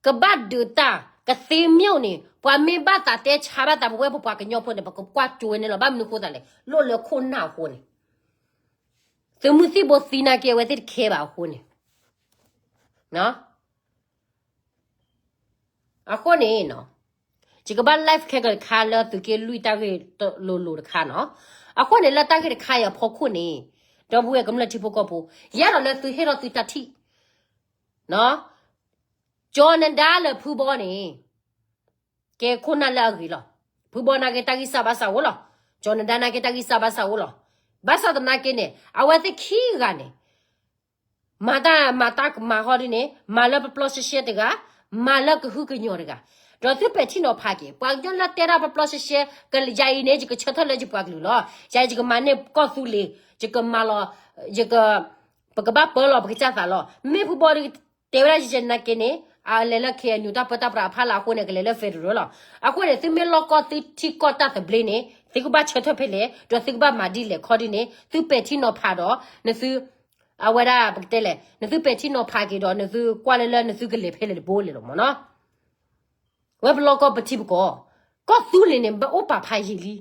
ကဘၣ်ဒုးတၢ်ကသ့မ့ၢ်န့ၣ် ပှၤမ့ၢ်ဘၣ်သးတဲဆါဘၣ်သး ပဝဲပပှၤကညီဖိန့ၣ် ပကကွၢ်ကၠိဝဲန့ၣ်လီၤ. ဘၣ်မနုၤအဃိသးလဲၣ်, လိၣ်လၢခိၣ်နၢ်အဃိန့ၣ်, သုးမုၢ်သံၣ်ဘိသံနာ်က့ အဝဲသ့ၣ်တခဲဘၣ်အဃိန့ၣ် အဃိန့ၣ် ယကဘၣ် live ခဲကတခါလၢသုးက့လွံၢ်တၢ်ဂ့ၢ်လိၤလိၤတခါနီၤ. အဃိန့ၣ် လၢတၢ်ဂ့ၢ်တခါအံၤအဖီခိၣ်န့ၣ် ဒီပုၢ်ဝဲၢ်ကမျၢၢ်ထံဖိကီၢ်ဖိ, ယအဲၣ်ဒိးလၢသုဟ့ၣ်ထီၣ်သုတၢ်ထံၣ် ကၠီၤနဒါလၢဖုဘီန့ၣ် ကဲခိၣ်နၢ်လၢအဂ့ၤလီၤ. ဖုဘီနာ်က့တၢ်ဂံၢ်စၢ်ဘါစၢ်အိၣ်လီၤ. ကၠီၤနဒါနာ်က့တၢ်ဂံၢ်စၢ်ဘါစၢ်အိၣ်လီၤ. ဘၣ်ဆၣ်သနာ်က့န့ၣ် အဝဲသ့ၣ်ခံဂၤန့ၣ် မၤတၢ်မၤတၢ်ကမၤဃီဒ်န့ၣ် မၤလၢပျီရှဲရှဲတဂၤ, မၤလၢကဟုကညီၤတဂၤ, ဒီးသုပဲာ်ထံနီၤဖးက့ၤ ပှၤကညီလၢတဲဒၣ်ပျီရှဲရှဲ, ယၤအံၤန့ၣ် ယကဆၢထၢၣ်လၢယပှၤကလုာ်လီၤ. ယၤအံၤယကမၤန့ၢ်ကီၢ်သူလ့ၤ, ယကမၤလီၤ, ယက, ပကဘၣ်ပၢလီၤပကစၢ်သးလီၤ. မ့ၢ်ဖုဘီတဲဝဲဒၣ်ယဲနာ်က့န့ၣ် အလဲၤလၢ KNU တၢ်ပၢတၢ်ပြးအဖီလာ်အဃိန့ၣ် ကလဲၤလၢ federal လီၤ. အဃိန့ၣ် သုမ့ၢ်လီၢ်ကီၢ်သုထံကီၢ်တၢ်သဘျ့န့ၣ် သုကဘၣ်ဆၢထၢၣ်ဖဲလဲၣ်, ဒီးသုကဘၣ်မၤဒ်လဲၣ်ခီဒ်န့ၣ် သုပဲာ်ထံနီၤဖးဒီး နသု အဝဲဒၣ်ပကတဲလဲၣ် နသုပဲာ်ထံနီၤဖးက့ၤဒီး နသုကွၢ်လၢလၢနသုကလဲၤဖဲလဲၣ်တဘိလဲၣ်လီၤမ့ၢ်နီၤ. ဝဲပလီၢ်ကီၢ်ပထံပကီၢ်, ကီၢ်သူလ့ၤန့ၣ် ဘၣ်အိၣ်ပာ်ဖးယံာ်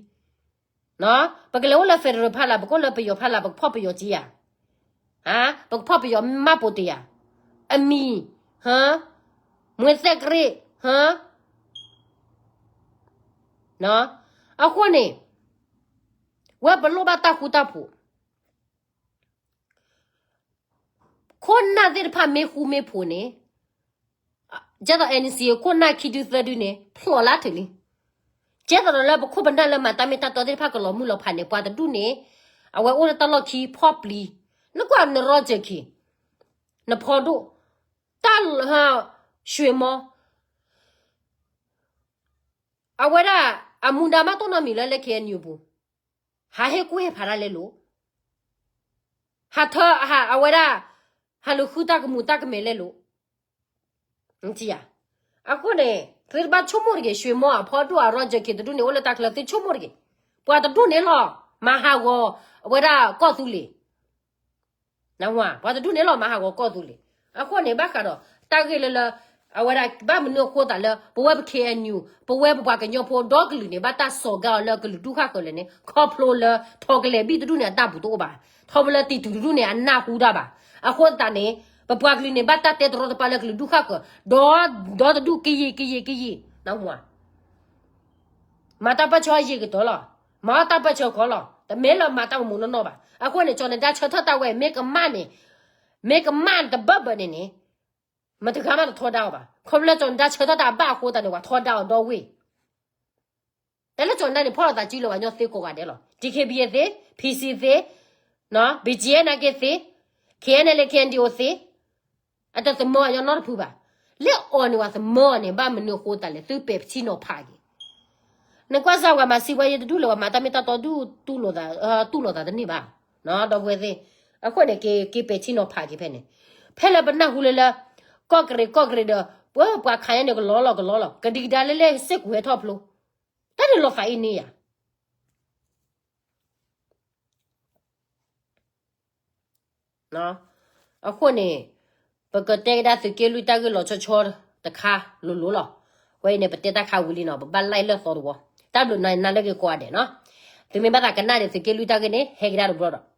လံ. ပကလဲၤအိၣ်လၢ federal ဖီလာ် ပကအိၣ်လၢပယီၤဖီလာ် ပကဖီၣ်ပယီၤက့ၤဧါ. ပကဖီၣ်ပယီၤမးပိာ်တ့ၢ်ဧါ. အမံၤ, ဟါ, မွဲသဲကရ့ၣ်, ဟါ. အဃိန့ၣ် ဝဲပလိၣ်ဘၣ်တၢ်ဃူတၢ်ဖိး ခိၣ်နၢ်သ့ၣ်တဖၣ်မ့ၢ်ဃူမ့ၢ်ဖိးန့ၣ်, ကဲသိး NCA ခိၣ်နၢ်ခံဒုသၢဒုန့ၣ် ဖျိးလၢထုးလံ. ကဲသိးဒီးလၢပခိၣ်ပနၢ်လၢမၤတၢ်မ့ၢ်တၢ်တီသ့ၣ်တဖၣ်ကလီၤမုၢ်လီၤဖးန့ၣ် ပှၤတဒူၣ်န့ၣ် အဝဲအိၣ်လၢတၢ်လီၢ်ခံဖီၣ်ပျံၤ, နကွၢ်နရီစၢၤခံ, နဖီဒိၣ်, တၢ်လၢ ရွှေမော, အဝဲဒၣ် အမူဒါမးတိၢ်နီၢ်မံၤလၢလၢ KNU ပူၤ, ဟးဟ့ၣ်ကူၣ်ဟ့ၣ်ဖးတၢ်လဲလိာ်, ဟးထၢ ဟး အဝဲဒၣ် ဟးလူၤဃုတၢ်ကမူၤတၢ်ကမဲာ်လဲလိာ်. အဃိန့ၣ် သုတဘၣ်ဆိကမိၣ်တဂ့ၤ ရွှေမော အဖီဒိၣ်အရီစၢၤခံတဒူၣ်န့ၣ် အိၣ်လၢတၢ်ချၢ သုဆိကမိၣ်တဂ့ၤ. ပှၤတဒူၣ်န့ၣ်လီၤ မၤဟးဂီၤ အဝဲဒၣ်ကီၢ်သူလ့ၤ ပှၤတဒူၣ်န့ၣ်လီၤ မၤဟးဂီၤကီၢ်သူလ့ၤ. အဃိန့ၣ် ဘၣ်ဃးဒီး တၢ်ဂ့ၢ်လၢလၢ အဝဲဒၣ် ဘၣ်မနုၤအဃိသးလၢ ပဝဲပ KNU ပဝဲပပှၤကညီဖိဒီကလုာ်န့ၣ် ဘၣ်တၢ်စိာ်ကါအီၤလၢကလုာ်ဒူၣ်ဃၣ်ဃၢၤလဲၣ်န့ၣ် ခီဖျိလၢ ထီကလဲာ်ဘံၣ်တဒူၣ်န့ၣ် အတၢ်ပူၤတအိၣ်ဘၣ်. ထီဘိလၢတံၤတူၢ်တဒူၣ်န့ၣ် အနၢ်ဟူတၢ်ဘၣ်. အဃိသတးန့ၣ် ပပှၤကလုာ်န့ၣ် ဘၣ်တၢ်တဲတရီတပါလၢကလုာ်ဒူၣ်ဃၣ်ဃၢၤ ဒီး ဒီတဒူၣ်ကယံာ်ကယံာ်ကယံာ် နၢ်ဟူဧါ. မၤတၢ်ပၢၢ်ဆၢယံာ်ကတၢၢ်လီၤ. မၤအီၣ်တၢ်ပၢၢ်ဆၢကီးလီၤ. တမ့ၢ်လၢမၤတၢ်မူးမူးနီၢ်နီၢ်ဘၣ်. အဃိန့ၣ် ကၠီၤနဒါဆၢထၢၣ်တၢ်ဝဲ မ့ၢ်ကမၣ်န့ၣ် မ့ၢ်ကမၣ်တဘၢၣ်ဘၢၣ်န့ၣ်န့ၣ် မတဂၤမးတထီဒါအီၤဘၣ်. ခီဖျိလၢကၠီၤနဒါဆၢထၢၣ်တၢ်ဘၣ်အဃိသတးန့ၣ် ပှၤထီဒါအီၤဒီဝ့ၢ် တၢ်လၢကၠီၤနဒါန့ၣ် ဖီၣ်လိာ်သးစုလၢပှၤကညီသ့ကိးဂၤဒဲးလီၤ. DKBA သ့, PC သ့, ဘ့ၣ်ကၠံနာ်က့သ့, ခဲအံၤန့ၣ်လၢ ခဲအံၤဒံးအိၣ်သ့, အတသမၢအညီနီတဖုဘၣ်. လၢအီၤန့ၣ် ပှၤသမၢအီၤန့ၣ် ဘၣ်မနုၤအဃိသတးလဲၣ်, သုပဲာ်ထံနီၤဖးက့ၤ. နကွၢ်စၢ်ဝဲမၤစံးဝဲ ယတဒူၣ်လၢၤဝဲ မၤတၢ်မ့ၢ်တၢ်တီဒူၣ် တူၢ်လိာ်သးတန့ၢ်ဘၣ်, ဒီပုၢ်ဝဲၢ်သ့ၣ်. အဃိန့ၣ် က့ၤပဲာ်ထံနီၤဖးက့ၤဖဲန့ၣ်, ဖဲလၢပနၢ်ဟူလၢလၢ ကီၢ်ကရ့ၣ် ကီၢ်ကရ့ၣ်ဒီး ပှၤခးညါန့ၣ် ကလီလီၤ ကလီလီၤ ကဒံကဒါလၢလၢစ့ၢ်ကီးဟဲထီၣ်ဖျိ, တၢ်န့ၣ်လီၤသးအံၤန့ၣ်ယၤ အဃိန့ၣ် ပကတဲကဒါသုးက့လွံၢ်တၢ်ဂ့ၢ်လီၤဆီဆီတခါလိၤလိၤလီၤ. ဝဲအံၤန့ၣ် ပတဲတၢ်ခါဝံၤလံနီၤ, ပဘၣ်လဲၤလၢသီတဝီ, တၢ်ဘျုးနၤလၢက့ၤကိးဂၤဒဲးနီၤ. သုမ့ၢ်ဘၣ်သးကနၣ်ဒီး သုးက့လွံၢ်တၢ်ဂ့ၢ်န့ၣ် ဟဲကဒါတဘျီဒီး